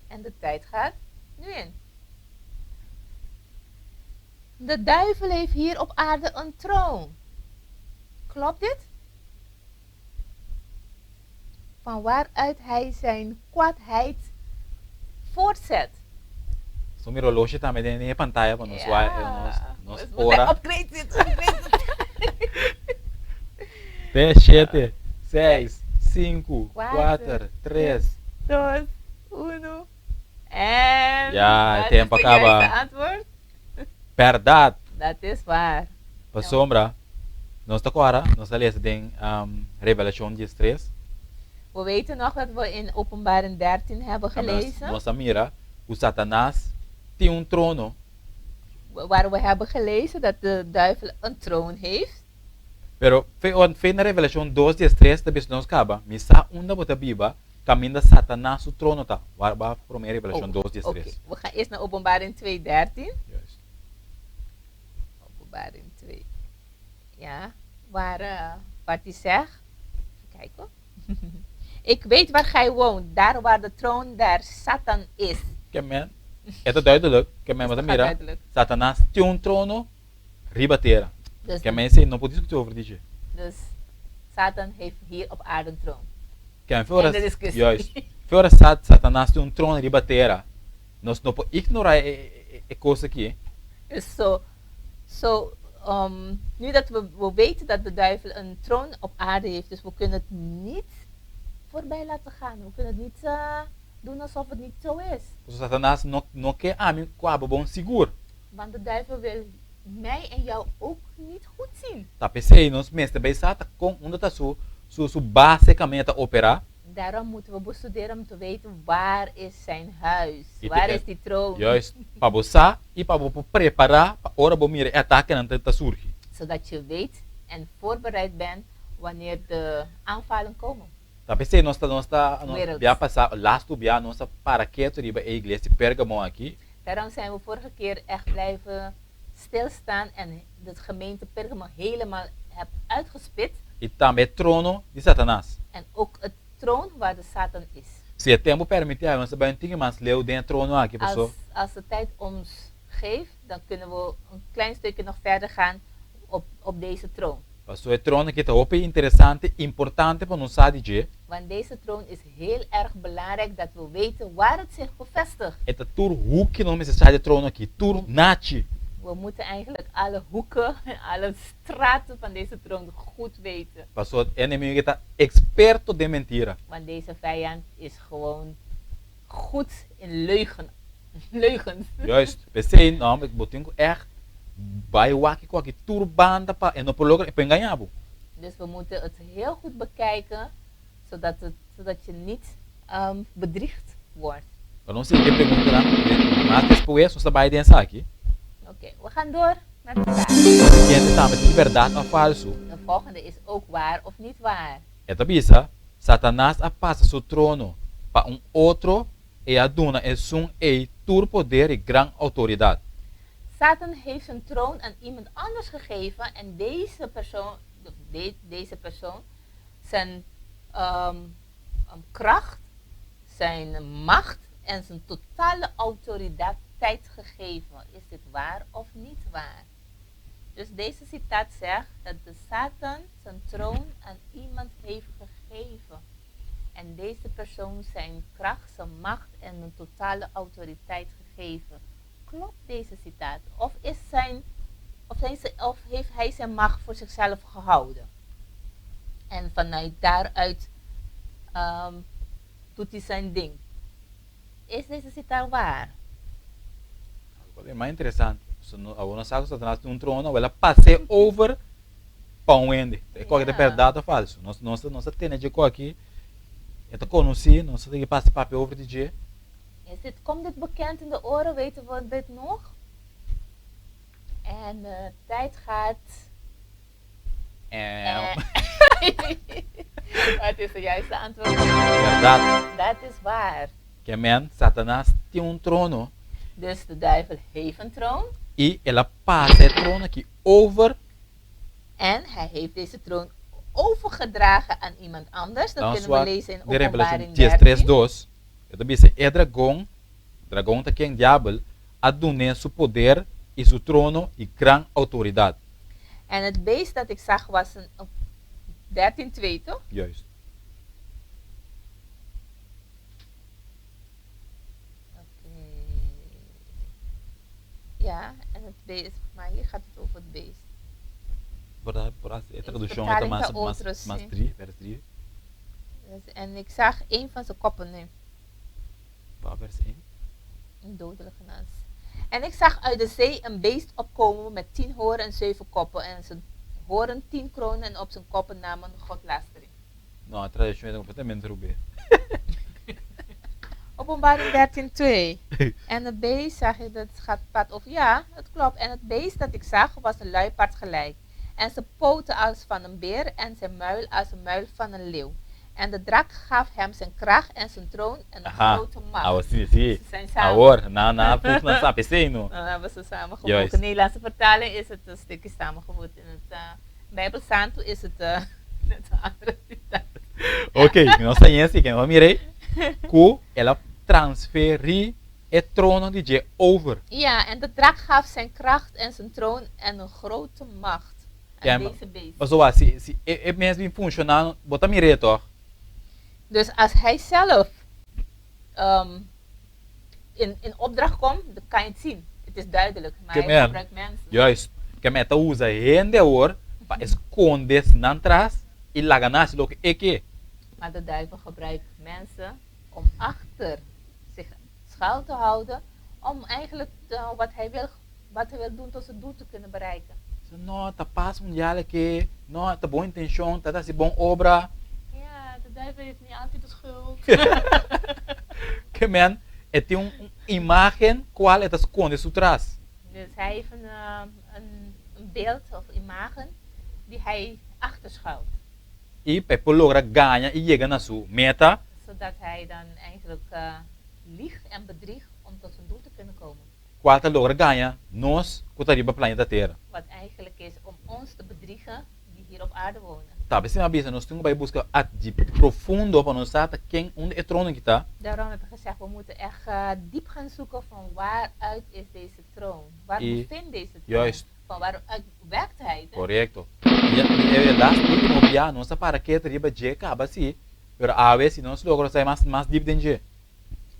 En de tijd gaat nu in. De duivel heeft hier op aarde een troon. Klopt dit? Van waaruit hij zijn kwaadheid voortzet. So mi roloshi tambe den e pantaya pa nos wak nos nos ora. Upgrade dit, upgrade dit. Te shete, seis, sinku, kuater, tres. Dos, uno. En Ja, e tempo a kaba. Wat is het juiste antwoord? Bèrdat. Dat is waar. Pasobra nos ta kòrda, nos a lesa den Revelashon diestres. We weten nog dat we in Openbaring 13 hebben gelezen. Nos a mira ku Satanas tin un trono. Waar we hebben gelezen dat de duivel een troon heeft. Pero fe na Revelashon dos diestres ta bisa nos kaba, Mi sa unda bo ta biba, kaminda Satanas su trono ta. Wak ba promé Revelashon dos diestres. Oké, we gaan eerst naar Openbaring 2 dertien. Juist. Openbaring 2. Ja, waar, uh, wat hij zegt. Even kijken. Ik weet waar gij woont, daar waar de troon der Satan is. Ke men, e ta duidelijk, ke men bo ta mira, Satanas tin un trono riba tera. Dus Ke men esei no por diskuti over dje. Dus Satan heeft hier op aarde een troon. Ke men ora, Einde discussie. juist, fe ora Satanas tin un trono riba tera, nos no por ignora e, e, e kos aki. Dus zo, zo um, nu dat we, we weten dat de duivel een troon op aarde heeft, dus we kunnen het niet voorbij laten gaan. We kunnen het niet uh, doen alsof het niet zo is. Pasobra Satanas no no ke ami ku abo bon sigur. Want de duivel wil mij en jou ook niet goed zien. Ta p'esei nos mester bay sa ta kon unda ta su su su base kaminda ta operá. Daarom moeten we bestuderen om te weten waar is zijn huis, I waar te is die troon. Juist, pa bo sa i pa bo por prepará pa ora bo mira e atakenan ta ta surgi. Zodat je weet en voorbereid bent wanneer de aanvallen komen. Ta p'esei nos ta nos ta nos Wereld. bia pasá lastu bia nos a para ketu riba e iglesia di Pergamo aki. Daarom zijn we vorige keer echt blijven stilstaan en de gemeente Pergamo helemaal heb uitgespit. I tambe e trono di Satanas. En ook het troon waar de Satan is. Si e tempu permití awe nos ta bai un tiki mas leu den e trono aki paso. Als, als de tijd ons geeft, dan kunnen we een klein stukje nog verder gaan op, op deze troon. Paso e trono aki ta hopi interesante, importante pa nos sa di dje. Want deze troon is heel erg belangrijk dat we weten waar het zich bevestigt. E ta tur huki nos mester sa di e trono aki, tur nachi. We moeten eigenlijk alle hoeken, alle straten van deze troon goed weten. Paso e enemigo aki ta experto den mentira. Want deze vijand is gewoon goed in leugen, leugens. Juist, p'esei no bo tin ku ègt bai wak ku aki tur banda pa e no por logra e por engañá bo. Dus we moeten het heel goed bekijken, zodat, het, zodat je niet um, bedriegd wordt. Pa nos sigui e preguntanan mas despues nos ta bai den esaki. Oké, we gaan door naar de vraag. E siguiente tambe ta di bèrdat òf falsu. De volgende is ook waar of niet waar. E ta bisa, Satanas a pasa su trono pa un otro i a duna esun ei tur poder i gran outoridat. Satan heeft zijn troon aan iemand anders gegeven en deze persoon, deze persoon zijn kracht, zijn macht en zijn totale autoriteit gegeven. Is dit waar of niet waar? Dus deze citaat zegt dat de Satan zijn troon aan iemand heeft gegeven. En deze persoon zijn kracht, zijn macht en een totale autoriteit gegeven. Klopt deze citaat? Of, is zijn, of, zijn ze, of heeft hij zijn macht voor zichzelf gehouden? En vanuit daaruit doet hij zijn ding. Is deze citaat waar? E mas interesante. Awor nos sa ku Satanas tin un trono, awor el a pas'é over pa un hende. E kos aki ta bèrdat òf falsu? Nos nos nos a tene dje kos aki, e ta konosí, nos a sigui pasa papia over di dje. Is dit, komt dit bekend in de oren? Weten we dit nog? En de tijd gaat. Wat is het juiste antwoord? Bèrdat. Dat is waar. Ke men, Satanas tin un trono. Dus de duivel heeft een troon. I el a pasa e trono aki over. En hij heeft deze troon overgedragen aan iemand anders. Dat kunnen we lezen in Openbaring 13. 3, 2. E ta bisa, E dragon, dragon ta ken? Diabel, a dun'é su poder i su trono i gran outoridat. En het beest dat ik zag was een, 13, 2, toch? Juist. Oké. Ja, en het beest, maar hier gaat het over het beest. Por ta, por ta, e traduccion e ta mas, mas, mas 3, vers 3. En ik zag een van zijn koppen nu. Waar vers 1? Een dodelijke nas. En ik zag uit de zee een beest opkomen met 10 horen en 7 koppen. En zijn horen 10 kronen en op zijn koppen namen godlastering. No, e traduccion ta completamente rubé. Openbaring 13, 2. En het beest zag ik, dat gaat pad of ja, het klopt. En het beest dat ik zag was een luipaard gelijk. En zijn poten als van een beer en zijn muil als een muil van een leeuw. En de draak gaf hem zijn kracht en zijn troon en een Aha, grote macht. Awor si, si. Ze zijn samen. Awor, na na voeg nan sa pesey no. Dan hebben ze samengevoegd. Juist. In de Nederlandse vertaling is het een stukje samengevoegd. In het Bijbel Santo is het net een andere citaat. Ok, nos ta yen si ke nos mira ku el a transferí e trono di dje over. Ja, en de draak gaf zijn kracht en zijn troon en een grote macht aan Ja, deze beest. Pasobra si si e e mes bin funshoná, bo ta mir'é tòg? Dus als hij zelf in in opdracht komt, dan kan je het zien. Het is duidelijk, maar Ke hij men, gebruikt mensen. juist, ke men e ta usa hende awor pa e skonde esnan tras i laga nan hasi loke e ke. Maar de duivel gebruikt mensen om achter zich schuil te houden, om eigenlijk wat hij wil, wat hij wil doen tot zijn doel te kunnen bereiken. So, no, ta pas mundial aki, no, ta bon intencion, ta hasi bon obra. Ja, de duivel heeft niet altijd de schuld. Ke men, e tin un imagen cual e ta sconde su tras. Dus hij heeft een, een, een beeld of imagen die hij achterschuilt. I pa e por logra gaña i yega na su meta. Zodat hij dan eigenlijk liegt en bedriegt om tot zijn doel te kunnen komen. Cual ta logra gaña nos cu ta riba planeta Tera. Wat eigenlijk is om ons te bedriegen die hier op aarde wonen. Ta bes a bisa nos tin cu bay busca at di profundo pa nos sa ta ken unda e trono aki ta. Daarom heb ik gezegd, we moeten echt diep gaan zoeken van waaruit is deze troon? Waar I bevindt deze troon? Juist. Van waaruit werkt hij? Corecto. I e last ultimo bia nos a para ketu riba dje caba si, pero awe si nos logra sai mas mas diep den dje.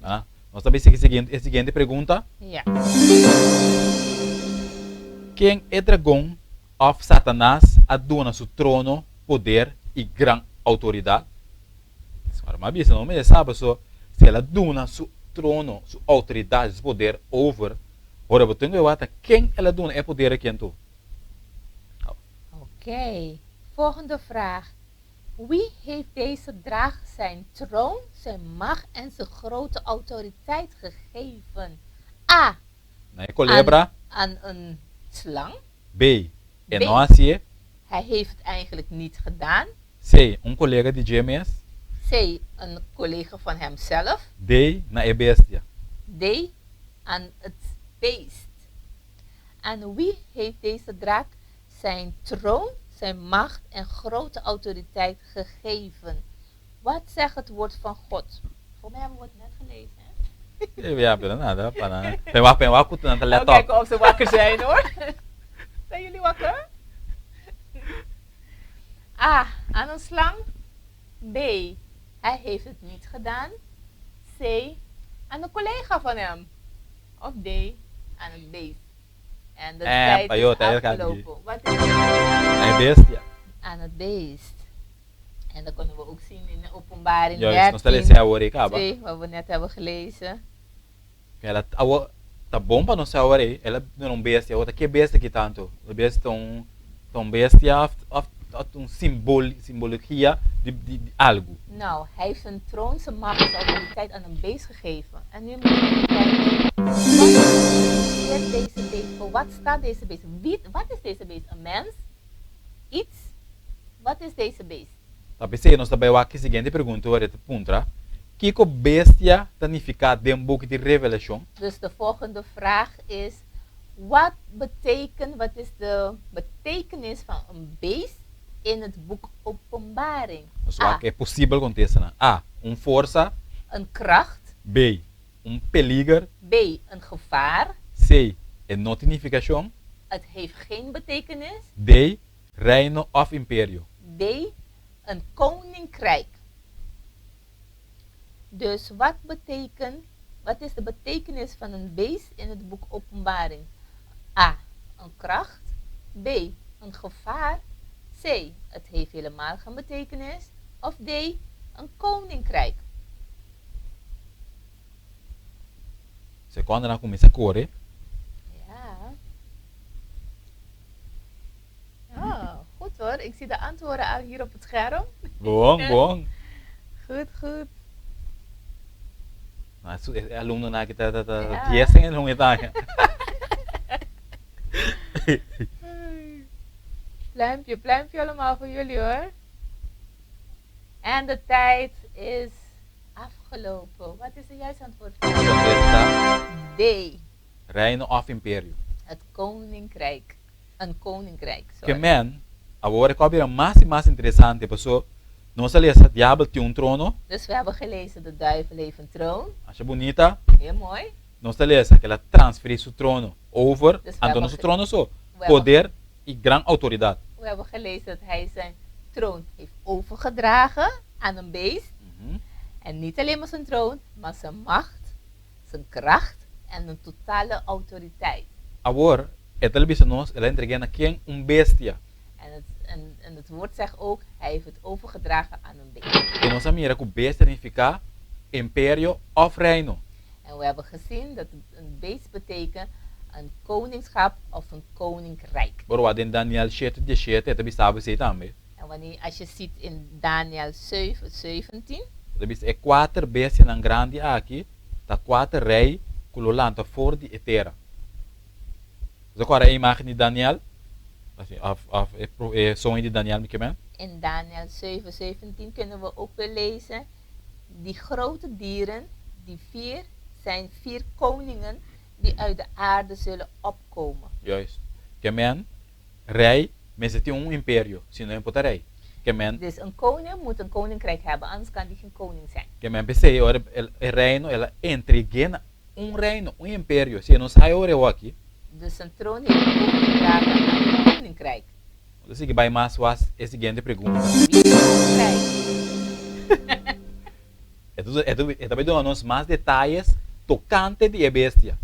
Ah, nos ta bay sigui siguiente e siguiente pregunta. Ja. Ken e dragon of Satanas a duna su trono, poder i gran outoridat? Ora mi a bisa no mester sa paso si el a duna su trono, su outoridat, su poder over, ora bo tin ku wak ta ken el a duna e poder aki anto. Oké, volgende vraag. Wie heeft deze draak zijn troon, zijn macht en zijn grote autoriteit gegeven? A. Na e kolebra. Aan een slang. B. E no hasié. Hij heeft het eigenlijk niet gedaan. C, un kolega di dje mes. C, een collega van hemzelf. D, na e bestia. D, aan het beest. Aan wie heeft deze draak zijn troon, zijn macht en grote autoriteit gegeven? Wat zegt het woord van God? Voor mij hebben we het net gelezen, hè? Ja, pero nada, pa na. Pen wak, pen wak, ku nan ta let Nou, op. kijken of ze wakker zijn, hoor. Zijn jullie wakker? A. Aan een slang. B. Hij heeft het niet gedaan. C. Aan een collega van hem. Of D. Aan het beest. En de tijd Payo, is tijd gaat afgelopen. Wat is het? Na e bestia. Aan het beest. En dat kunnen we ook zien in de Openbaring Juist, nos ta 13, lesa awor ei kaba. 2, wat we net hebben gelezen. El a awo ta bon pa nos sa awor ei, el a duna un bestia, awor ta ke bestia ki tantu? E bestia ta un ta un bestia of of ta un simbol simbologia di di di algu. Nou, hij heeft zijn troon, zijn macht en zijn autoriteit aan een beest gegeven. En nu moeten we kijken, wat symboliseert deze beest? Voor wat staat deze beest? Wie, wat is deze beest? Een mens? Iets? Wat is deze beest? Ta p'esei nos ta bai wak e siguiente pregunta ora e ta puntra, Kiko bestia ta nifiká den buki di Revelashon? Dus de volgende vraag is, wat betekent, wat is de betekenis van een beest in het boek Openbaring? Nos A. wak e posibel kontestanan. A. Un forsa. Een kracht. B. Un peliger. B. Een gevaar. C. E no tin nifikashon. Het heeft geen betekenis. D. Reino òf imperio. D. Een koninkrijk. Dus wat betekent, wat is de betekenis van een beest in het boek Openbaring? A. Een kracht. B. Een gevaar. C. Het heeft helemaal geen betekenis. Of D. Een koninkrijk. Secondanan a kuminsá kore. Ja. Oh, goed hoor. Ik zie de antwoorden al hier op het scherm. Bon, bon. Goed, goed. No, su, e alumnonan aki ta, ta, ta Ja. dies en alumno ta. Pluimpje, pluimpje allemaal voor jullie hoor. En de tijd is afgelopen. Wat is het juiste antwoord? Contesta. D. Reino of imperio. Het koninkrijk. Een koninkrijk, Ke sorry. men, awor e kos bira mas i mas interesante, paso nos a lesa diabel tin un trono. Dus we hebben gelezen de duivel heeft een troon. Masha bunita. Heel mooi. Nos ta lesa ku el a transferí su trono over, Dus we anto hebben no su ge- trono so, we hebben poder i gran outoridat. We hebben gelezen dat hij zijn troon heeft overgedragen aan een beest. En niet alleen maar zijn troon, maar zijn macht, zijn kracht en een totale autoriteit. Awor, e ta bisa nos, el a entreg'é na ken? Un bestia. En het, en, en het woord zegt ook, hij heeft het overgedragen aan een beest. I nos a mira ku bestia nifiká imperio òf reino. En we hebben gezien dat een beest betekent een koningschap of een koninkrijk. Bo wak den Daniel shete dieshete e ta bisa bo esei tambe. En wanneer, als je ziet in Daniel 7, 17. E ta bisa e kuater bestianan grandi aki ta kuater rei ku lo lanta for di e tera. Bo ta kòrda e imágen di Daniel? Òf, òf e, e soño di Daniel mi ke men? In Daniel 7, 17 kunnen we ook weer lezen, Die grote dieren, die vier, zijn vier koningen die uit de aarde zullen opkomen. Juist. Ke men, rei mester tin un imperio, si no e por ta rei. Ke men. Dus een koning moet een koninkrijk hebben, anders kan die geen koning zijn. Ke men p'esei ora e reino el a entreg'é na un reino, un imperio. Si e no sa e ora e wak. Dus zijn troon heeft hij overgedragen aan een koninkrijk. Nos ta sigui bai mas was e siguiente pregunta. Wie is koninkrijk? E ta e ta bai duna nos mas detayes tokante di e bestia.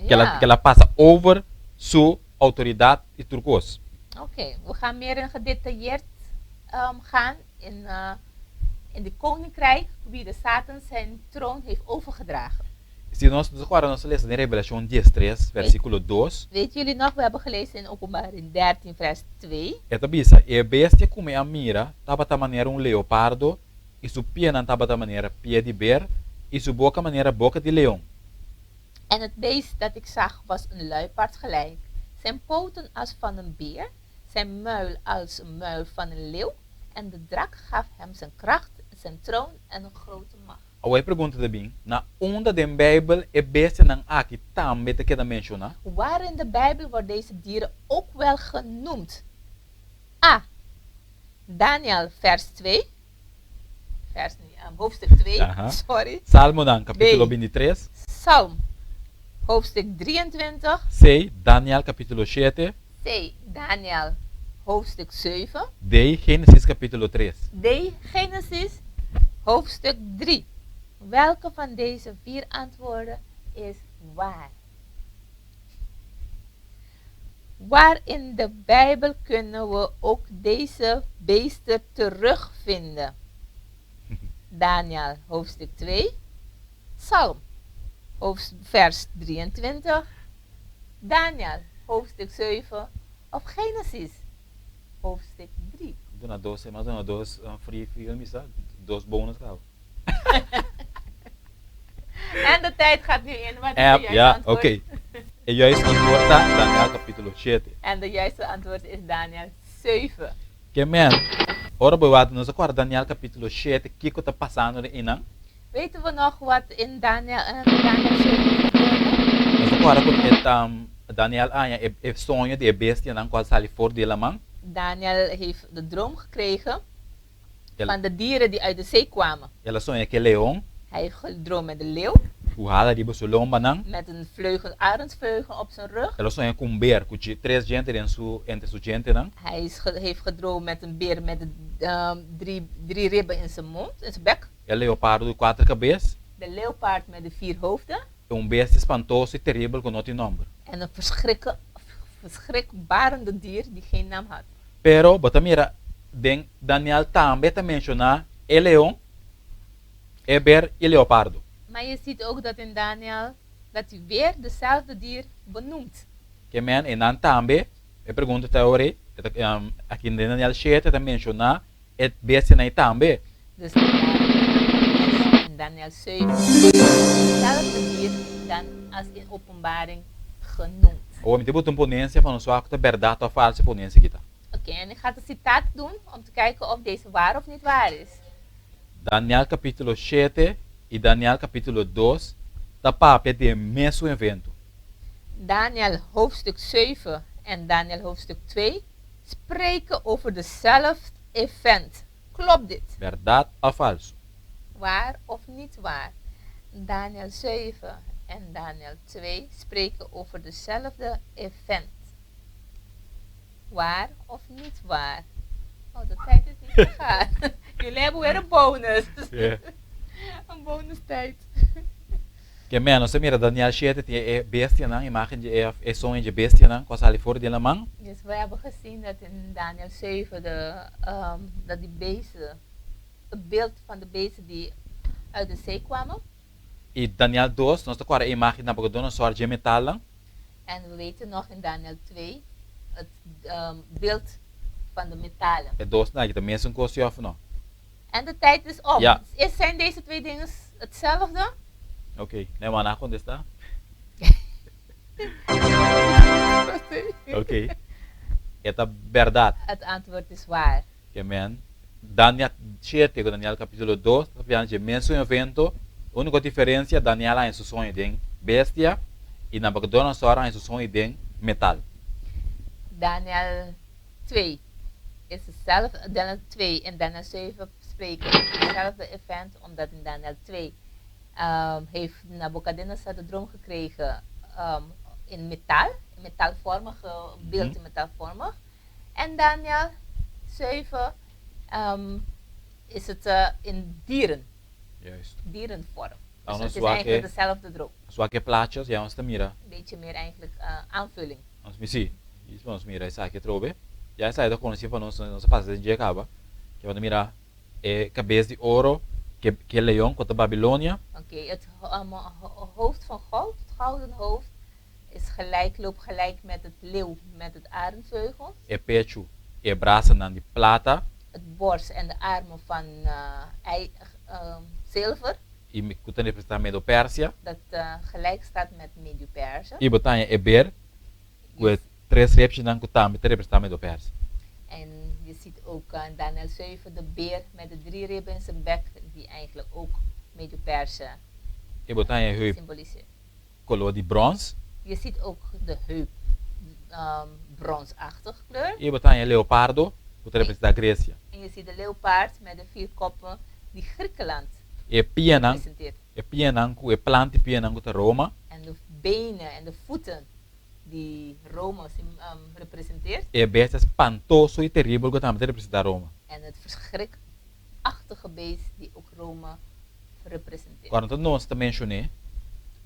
Ke el a pasa over su outoridat i tur kos. Oké, we gaan meer in gedetailleerd gaan in, in de koninkrijk wie de Satan zijn troon heeft overgedragen. Si nos ta kòrda nos a lesa den Revelashon diestres versíkulo dos. Weet jullie nog, we hebben gelezen in Openbaring 13 vers 2. E ta bisa, E bestia ku mi a mira tabata manera un leopardo, i su pianan tabata manera pia di ber, i su boka manera boka di leon. En het beest dat ik zag was een luipaard gelijk, zijn poten als van een beer, zijn muil als een muil van een leeuw En de drak gaf hem zijn kracht, zijn troon en een grote macht. Awor e pregunta ta bin, na unda den Beibel e bestianan aki tambe ta keda menshoná? Waar in de Bijbel wordt deze dieren ook wel genoemd? A. Daniel vers 2. Vers niet, hoofdstuk 2, sorry. Salmonan kapítulo B. 23. Psalm, hoofdstuk 23. C. Daniel kapítulo 7. C. Daniel, hoofdstuk 7. D. Génesis kapítulo 3. D. Genesis, hoofdstuk 3. Welke van deze vier antwoorden is waar? Waar in de Bijbel kunnen we ook deze beesten terugvinden? Daniel hoofdstuk 2, Psalm vers 23, Daniel hoofdstuk 7 of Genesis hoofdstuk 3. Duna dos, mas duna dos free film, dos bonus kaba. En de tijd gaat nu in. Wat is de juiste antwoord? Oké. E juiste antwoord ta Daniel kapítulo 7. En de juiste antwoord is Daniel 7. Ke men, ora bo wak nos a kòrda Daniel kapítulo 7, kiko ta pasando den einan? Weten we nog wat in Daniel 7 gebeurde? Nos a kòrda ku e ta Daniel a haña e soño di e bestianan ku a sali for di e laman. Daniel heeft de droom gekregen van de dieren die uit de zee kwamen. El a soña ku e leon. Hij heeft gedroomd met de leeuw. Ku hala riba su lombanan. Met een vleugel, arendsvleugel op zijn rug. El a soña ku un ber ku tres djente den su entre su djentenan. Hij is heeft gedroomd met een beer met drie ribben in zijn mond, in zijn bek. E leopardo di kuater kabes. De leeuwpaard met de vier hoofden. I un bestia spantoso i teribel ku no tin nòmber. En een verschrikbarende dier die geen naam had. Pero bo ta mira den Daniel tambe ta menshoná e leon, e ber i leopardo. Maar je ziet ook dat in Daniel dat hij weer dezelfde dier benoemt. Ke men e nan tambe, e pregunta ta ora ei, aki den Daniel 7 ta menshoná e bestianan ei tambe. Dus in Daniel 7 wordt hetzelfde dier dan als in Openbaring genoemd. Awor mi ta buta un ponensia pa nos wak ku ta bèrdat òf falsu e ponensia aki ta. Oké, en ik ga het citaat doen om te kijken of deze waar of niet waar is. Daniel kapítulo 7 i Daniel kapítulo 2 ta papia di e mesun evento. Daniel hoofdstuk 7 en Daniel hoofdstuk 2 spreken over dezelfde event. Klopt dit? Bèrdat òf falsu? Waar of niet waar? Daniel 7 en Daniel 2 spreken over dezelfde event. Waar of niet waar? Oh, de tijd is niet gegaan. Jullie hebben weer een bonus. Een bonustijd. Ke men, nos a mira Daniel 7 tin e bestianan, imágen di e, e soño di e bestianan ku a sali for di laman. Dus we hebben gezien dat in Daniel 7 dat die beesten, het beeld van de beesten die uit de zee kwamen. I Daniel 2, nos ta kòrda e imágen di Nabucodonosor dje metalnan. En we weten nog in Daniel 2 het beeld van de metalen. E dosnan aki ta mesun kos si òf no? En de tijd is om. Ja. Zijn deze twee dingen hetzelfde? Ok, nee man a kontestá. Ok, e ta bèrdat. Het antwoord is waar. Ke men, Daniel 7 ku Daniel kapítulo 2 ta papia dje mesun evento. Úniko diferensia, Daniel a haña su soño den bestia i Nabucodonosor a haña su soño den metal. Daniel 2 is hetzelfde, Daniel 2 en Daniel 7 spreken over hetzelfde event, omdat in Daniel 2 heeft Nabucodonosor de droom gekregen in metaal, in metaalvormige beeld in metaalvormig. En Daniel 7 is het in dieren. Dierenvorm. Dus het is eigenlijk dezelfde droom. Zwak plaatjes, ja, ons ta mira. Een beetje meer eigenlijk aanvulling. Ons mi si, ons mira esaki atrobe. Ya esaki ta konosí pa nos, nos a pasa den dje kaba. Ke bo ta mira e kabes di oro, ke ke leon ku ta Babilonia. Oké, het hoofd van goud, het gouden hoofd, is gelijk, loopt gelijk met het leeuw, met het arendvleugel. E pechu i e brasanan di plata. Het borst en de armen van zilver. I ku ta representá Medo-Persia. Dat gelijk staat met Medo-Persia. I bo ta haña e ber ku e tres repchinan ku tambe ta representá Medo-Persia. En je ziet ziet ook in Daniel 7 de beer met de drie ribben in zijn bek, die eigenlijk ook Medo-Perzen E bo ta haña heup symboliseert. koló di bròns. Je ziet ook de heup bronsachtig kleur. I bo ta haña leopardo, ku ta representá Gresia. En je ziet de leeuwpaard met de vier koppen die Griekenland E pianan, representeert. e pianan ku e plant di pianan ku ta Roma. En de benen en de voeten die Rome representeert. E bestia spantoso i teribel ku tambe ta representá Roma. En het verschrikachtige beest die ook Rome representeert. Ora nos ta menshon'é,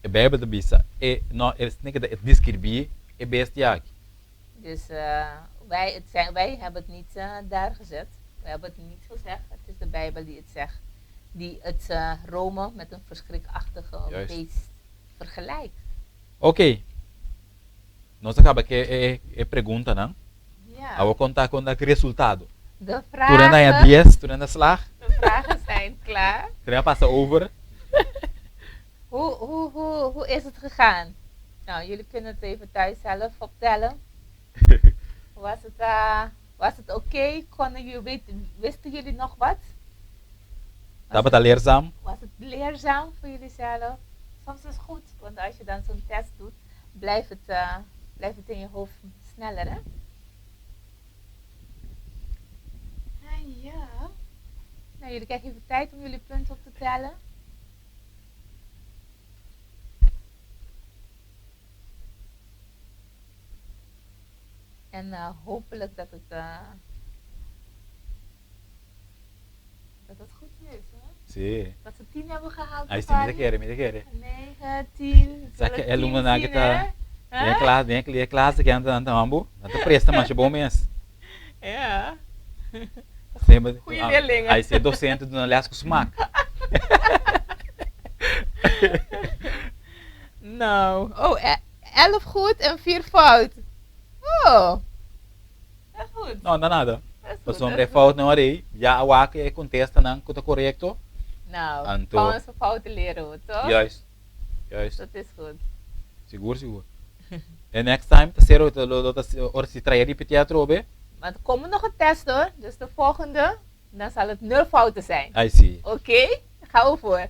e Beibel ta bisa, e no e esne ku ta deskribí e bestia aki. Dus wij, het zijn, wij hebben het niet daar gezet. We hebben het niet gezegd. Het is de Bijbel die het zegt. Die het Rome met een verschrikachtige beest vergelijkt. Oké. Nos a kaba ku e e preguntanan. Ja. Awor konta kon ta ki resultado. De Tur hende haña vragen, dies, tur hende a slag. de vragen zijn klaar. Tur hende a pasa over. Hoe, hoe, hoe, hoe is het gegaan? Nou, jullie kunnen het even thuis zelf optellen. Was het, was het oké? Konden jullie, wisten jullie nog wat? Was Tabata het, leerzaam? was het leerzaam voor jullie zelf? Soms is het goed, want als je dan zo'n test doet, blijft het in je hoofd sneller, hè? Ah, ja. Nou, jullie krijgen even tijd om jullie punten op te tellen. En hopelijk dat het goed is, hè? Sí. Dat ze 10 hebben gehaald, Ai, sí, mi ta Giovanni. kere, mi ta kere. 9, 10. Sa Zullen ke 10 alumnonan zien, ke ta hè? den Huh? klas, den e klas ke nan ta mambo, nan ta presta masha bon mes. Ja. Semper, Goeie leerlingen. ai si e docente duna les ku smak. Nou, oh, 11 goed en 4 fout. Oh, dat is goed. No, no nada. Dat is goed, Pasobra dat e is goed. foutnan ora ei, ya a wak e kontestanan ku ta korekto. Nou, Anto. van onze fouten leren we, toch? Juist, juist. Dat is goed. Sigur, sigur. E next time ta ser lo lo ta ora si trae ripití atrobe. Maar er komt nog een test hoor. Dus de volgende, dan zal het nul fouten zijn. Ai si. Oké, gaan we voor.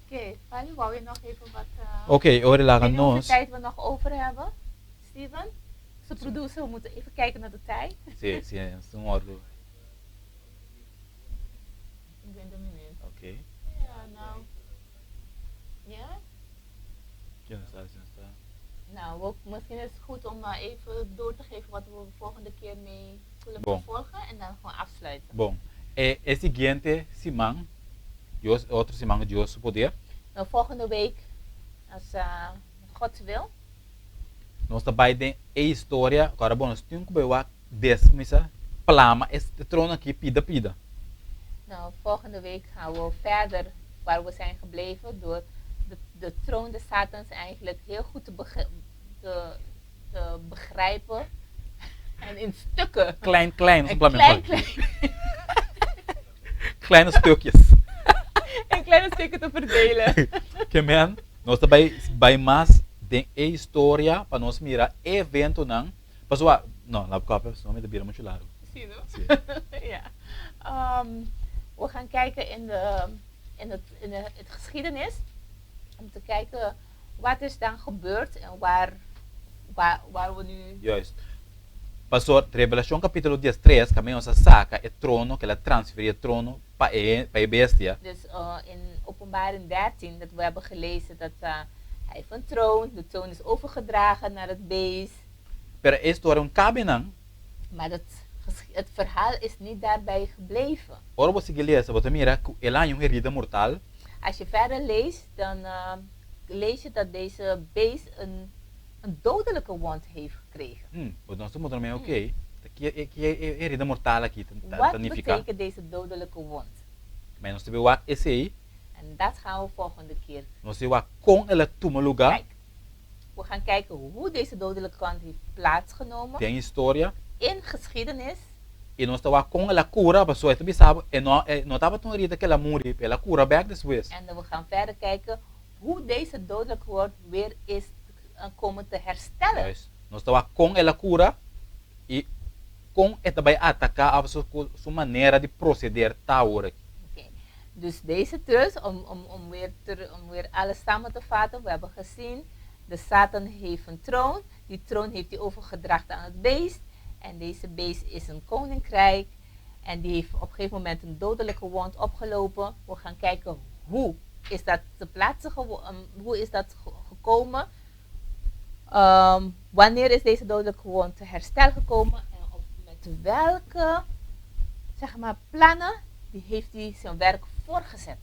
Oké, Fanny, wou je nog even wat... Oké, ora laga Ik weet niet hoeveel nos. tijd we nog over hebben. Steven, onze producer, we moeten even kijken naar de tijd. Si, si, nos tin un ordu. 20 minuten. Oké. Ja, nou. Ja? Ki nos ta hasi? Nos ta. Nou, we, misschien is het goed om even door te geven wat we de volgende keer mee zullen Bon. vervolgen en dan gewoon afsluiten. Bon. E, e siguiente siman, Dios, e otro siman ku Dios su poder. Nou, volgende week, als God wil. Nos ta bai den e historia, ku ora bo nos tin ku bai wak desmisa, plama e trono aki pida pida. Nou, volgende week gaan we verder waar we zijn gebleven door de troon des Satans eigenlijk heel goed te begrijpen en in stukken. Klein, klein, En nos klein, klein. Kleine stukjes. In kleine stukken te verdelen. Ke men, nos ta bai bai mas den e historia pa nos mira e eventonan. Pasobra, no, laat kòp, sino mi ta bira muchu largu. Sí, no? Sí. Ja. We gaan kijken in het geschiedenis. Om te kijken wat is dan gebeurd en waar we nu... Juist. Pastor, Revelashon kapítulo diestres kaminda nos a saka e trono, ku el a transferí e trono pa e pa e bestia. Dus in Openbaring 13, dat we hebben gelezen dat hij heeft een troon, de troon is overgedragen naar het beest. Pero e historia un kabe nan. Maar dat het verhaal is niet daarbij gebleven. Ora bo sigui lesa, bo ta mira ku el a haña un herida mortal. Als je verder leest, dan lees je dat deze beest een dodelijke wond heeft gekregen. Bo nos ta puntra mi, oké, ta ki ki e herida mortal aki ta Wat nifiká? betekent deze dodelijke wond? Ma nos ta bin wak esei. En dat gaan we volgende keer. Nos ta wak kon el a tuma lugá. Kijk, we gaan kijken hoe deze dodelijke wond heeft plaatsgenomen. Den historia. In geschiedenis. I nos ta wak kon el a kura, pasobra e ta bisa bo e no e no tabata un herida ku el a muri, el a kura bèk despues. En we gaan verder kijken hoe deze dodelijke wond weer is komen te herstellen. Juist. Nos ta wak kon el a kura. I kon e ta bai ataká òf su manera di proseder ta awor aki. Oké, dus deze terug, om weer alles samen te vatten, we hebben gezien, de Satan heeft een troon, die troon heeft hij overgedragen aan het beest. En deze beest is een koninkrijk en die heeft op een gegeven moment een dodelijke wond opgelopen. We gaan kijken hoe is dat te plaatse, hoe is dat gekomen? Wanneer is deze dodelijke wond te herstel gekomen en met welke, zeg maar, plannen die heeft hij zijn werk voorgezet?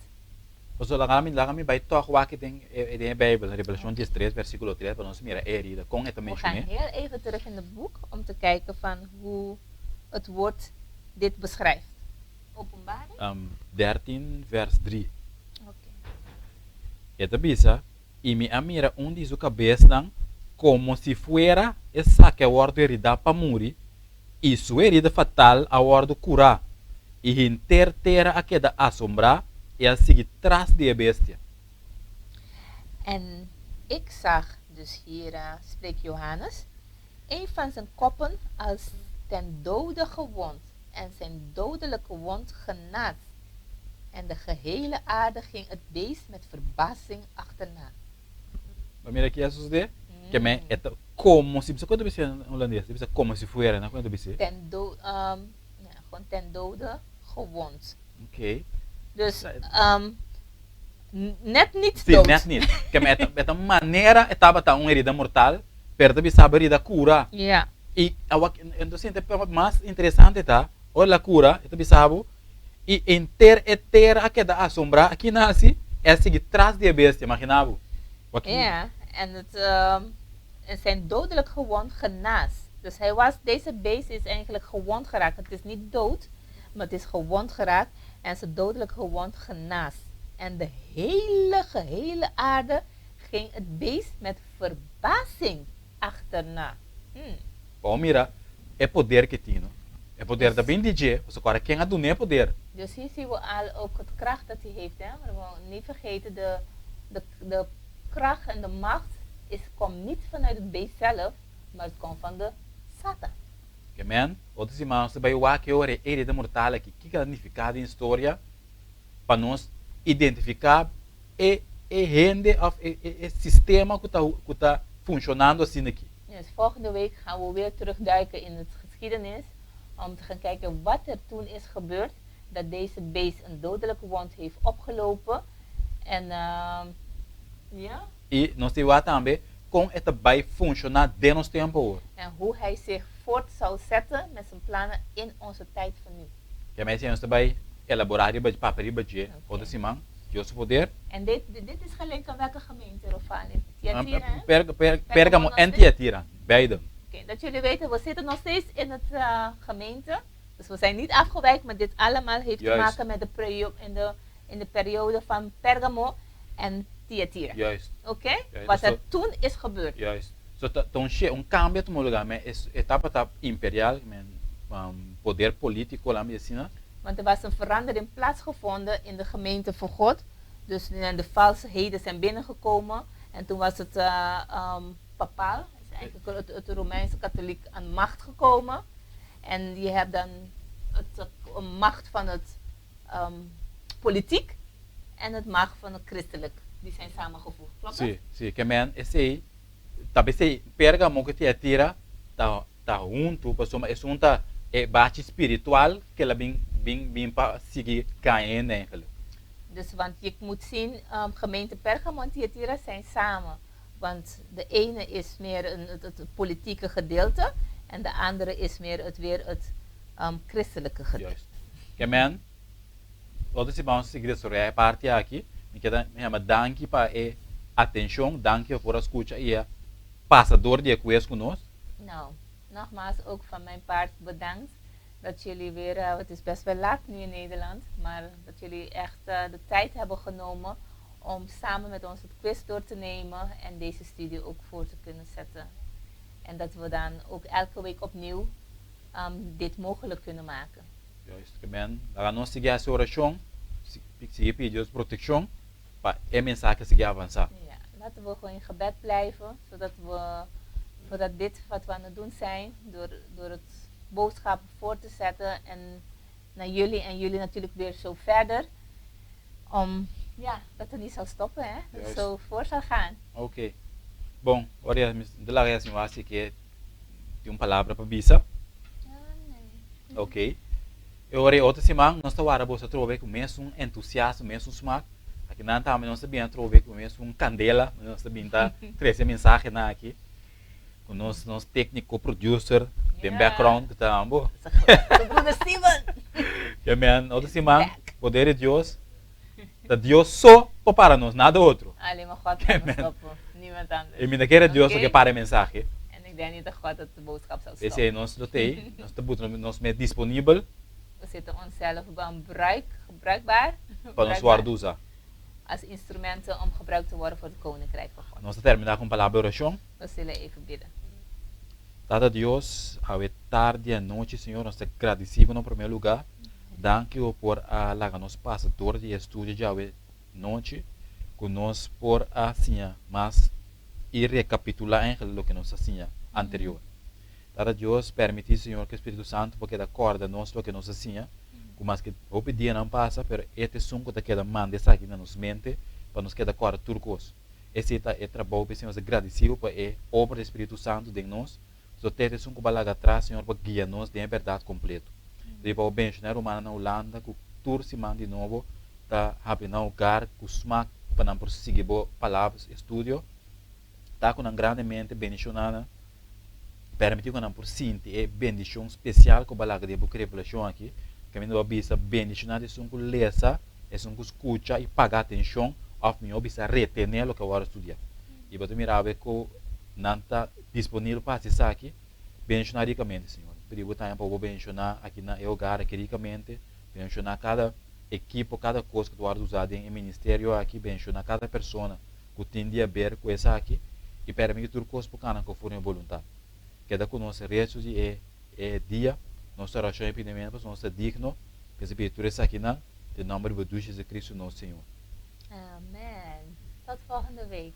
So, laga mi bai toch wak den Bijbel, Revelashon 13, versíkulo 3, pa nos mira e herida, kon e ta We gaan menshoná. Heel even terug in het boek om te kijken van hoe het woord dit beschrijft. Openbaring? 13, vers 3. Oké. E ta bisa, i mi a mira un di su kabesnan komo si fuera esaki a wòrdu heridá pa muri, i su herida fatal a wòrdu kurá, i henter tera a keda asombrá i a sigui tras di e bestia. En ik zag, dus hier spreekt Johannes, een van zijn koppen als ten dode gewond en zijn dodelijke wond genas. En de gehele aarde ging het beest met verbazing achterna. Ma mira kiko a sosodé? Ke men e ta komo si, kon ta bisa na hulandes? Bisa komo si fuera, no? Kon ta bisa? Ja, gewoon ten dode gewond. Oké. Dus net niet dood. Net niet. Ke men e ta manera e tabata un herida mortal, pero ta bisa herida kura. I awak entonses mas interesante ta, ora el a kura, e ta bisa bo, i henter e tera a keda asombrá, aki nasi, a sigui tras di e bestia, imaginá bo. Aki, Ja, en zijn dodelijk gewond genas. Dus deze beest is eigenlijk gewond geraakt. Het is niet dood, maar het is gewond geraakt. En zijn dodelijk gewond genas. En de hele gehele aarde ging het beest met verbazing achterna. Bon, mira, e poder ku e tin, no? E poder ta bin di dje, awor ken a dun'é poder? Dus hier zien we al ook het kracht dat hij heeft. Hè? Maar we mogen niet vergeten, de kracht en de macht komt niet vanuit het beest zelf, maar het komt van de Satan. Ke men, otro siman nos ta bai wak e ora e herida mortal aki, kiko el a nifiká den historia, pa nos identifiká e hende òf e sistema ku ta funshonando asina aki. Dus volgende week gaan we weer terugduiken in het geschiedenis om te gaan kijken wat er toen is gebeurd. Dat deze beest een dodelijke wond heeft opgelopen. En ja, I nos ta wak tambe kon e ta bai funshoná den nos tempu awor. En hoe hij zich voort zou zetten met zijn plannen in onze tijd van nu. Ke men nos ta bai elaborá riba papia riba dje, otro siman, Dios su poder. En dit is gelinkt aan welke gemeente, Rofani? Thyatira, hè? Pergamo en Thyatira, beide. Oké, dat jullie weten, we zitten nog steeds in het gemeente. Dus we zijn niet afgewijkt, maar dit allemaal heeft te maken met in de periode van Pergamo en Thyatira. Oké? Wat er toen is gebeurd. Juist. So, un kambio ta tuma lugá, ma etapa ta imperial, men, poder polítiko la asina. Want er was een verandering plaatsgevonden in de gemeente van God. Dus de valsheden zijn binnengekomen. En toen was het papaal, is eigenlijk het Romeinse katholiek aan macht gekomen. En je hebt dan het macht van het politiek en het macht van het christelijk. Die zijn samengevoegd. Klopt dat? Si, ke men esei, ta esei Pergamo ku Tiatira ta huntu, pasobra esun ta e base spiritual ku el a bin pa sigui kai eigenlijk. Dus want je moet zien, gemeente Pergamon en Thyatira zijn samen. Want de ene is meer het politieke gedeelte en de andere is meer weer het christelijke gedeelte. Juist. Ke men, otro siman nos sigui desaroyá e parti aki, mi ke yama danki pa e atenshon, danki pa skucha i pasa dor di e quiz ku nos. Nou, nogmaals ook van mijn part bedankt dat jullie weer, het is best wel laat nu in Nederland, maar dat jullie echt de tijd hebben genomen om samen met ons het quiz door te nemen en deze studie ook voor te kunnen zetten. En dat we dan ook elke week opnieuw dit mogelijk kunnen maken. Juist, ke men, laga nos sigui hasi orashon, sigui pidi Dios protekshon, pa e mensahe sigui avansá. Ja, laten we gewoon in gebed blijven, zodat we Voordat dit wat we aan het doen zijn, door het boodschap voor te zetten en naar jullie en jullie natuurlijk weer zo verder. Om, ja, dat het niet zal stoppen, hè? Dat het zo voor zal gaan. Oké. Bon, ora de la reação assim que tem uma palavra para bisa. Ah, nee. Ok. E ora otro siman nos ta warda boso atrobe ku mesun entusiasmo, mesun smak. Aki nan tambe nos ta bin atrobe ku mesun kandela, nos ta bin ta trese mensahenan aki. Ku nos nos tékniko producer den background ku ta ambo. Broeder Steven! Ke men otro siman, poder di Dios, ta Dios so por para nos, nada otro. Alleen maar God kan ons stoppen, niemand anders. I mi ta kere Dios lo ke para e mensahe. En ik denk niet dat God het de boodschap zal stoppen. P'esei nos lo t'ei, nos ta buta nos mes disponibel. We zetten onszelf gebruik, gebruikbaar. Pa nos wòrdu usa. Als instrumenten om gebruikt te worden voor het koninkrijk van God. Nos ta terminá ku un palabra di orashon. We zullen even bidden. Tata Dios, awe tardi anochi, Señor, nos ta gradisí bo na promé lugá. Danki bo por a laga nos pasa dor di e studio djawe nochi, ku nos por a siña mas i rekapitulá eigenlijk loke nos a siña anterior. Tata Dios, permití, Señor, ku e Spiritu Santu por keda kòrda nos loke nos a siña, ku maske hopi dianan pasa, pero e ta esun ku ta keda manda esaki na nos mente pa nos keda kòrda tur kos. Esei ta e trabou p'esei nos ta gradisí Bo pa e obra di Spiritu Santu den nos, pasobra te ta esun ku bo a laga atras, Señor, pa guia nos den e bèrdat kompleto. Pidi pa Bo benshoná e rumannan na Hulanda ku tur siman di nobo ta habri nan hogar ku smak pa nan por sigui Bo palabra, estudio. Ta ku nan grandemente bendishoná nan. Permití ku nan por sinti e bendishon spesial ku bo a laga den bo revelashon aki. Kaminda bo a bisa, Bendishoná ta esun ku lesa, esun ku skucha i paga atenshon, òf mihó bisa retené loke a wòrdu studiá. I bo ta mira awe ku nan ta disponibel pa hasi esaki. Bendishoná rikamente, Señor. Pidi bo tambe pa bo bendishoná aki na e hogar aki rikamente. Bendishoná kada ekipo, kada kos ku ta wòrdu usá den e ministerio aki. Bendishoná kada persona ku tin di haber ku esaki i permiti tur kos por kana konforme bo boluntat. Keda ku nos restu di e e dia, nos orashon i pidimentu pasobra nos ta digno risibí tur esakinan den nòmber di bo Dushi Jesucristo nos Señor. Amen. Tot volgende week.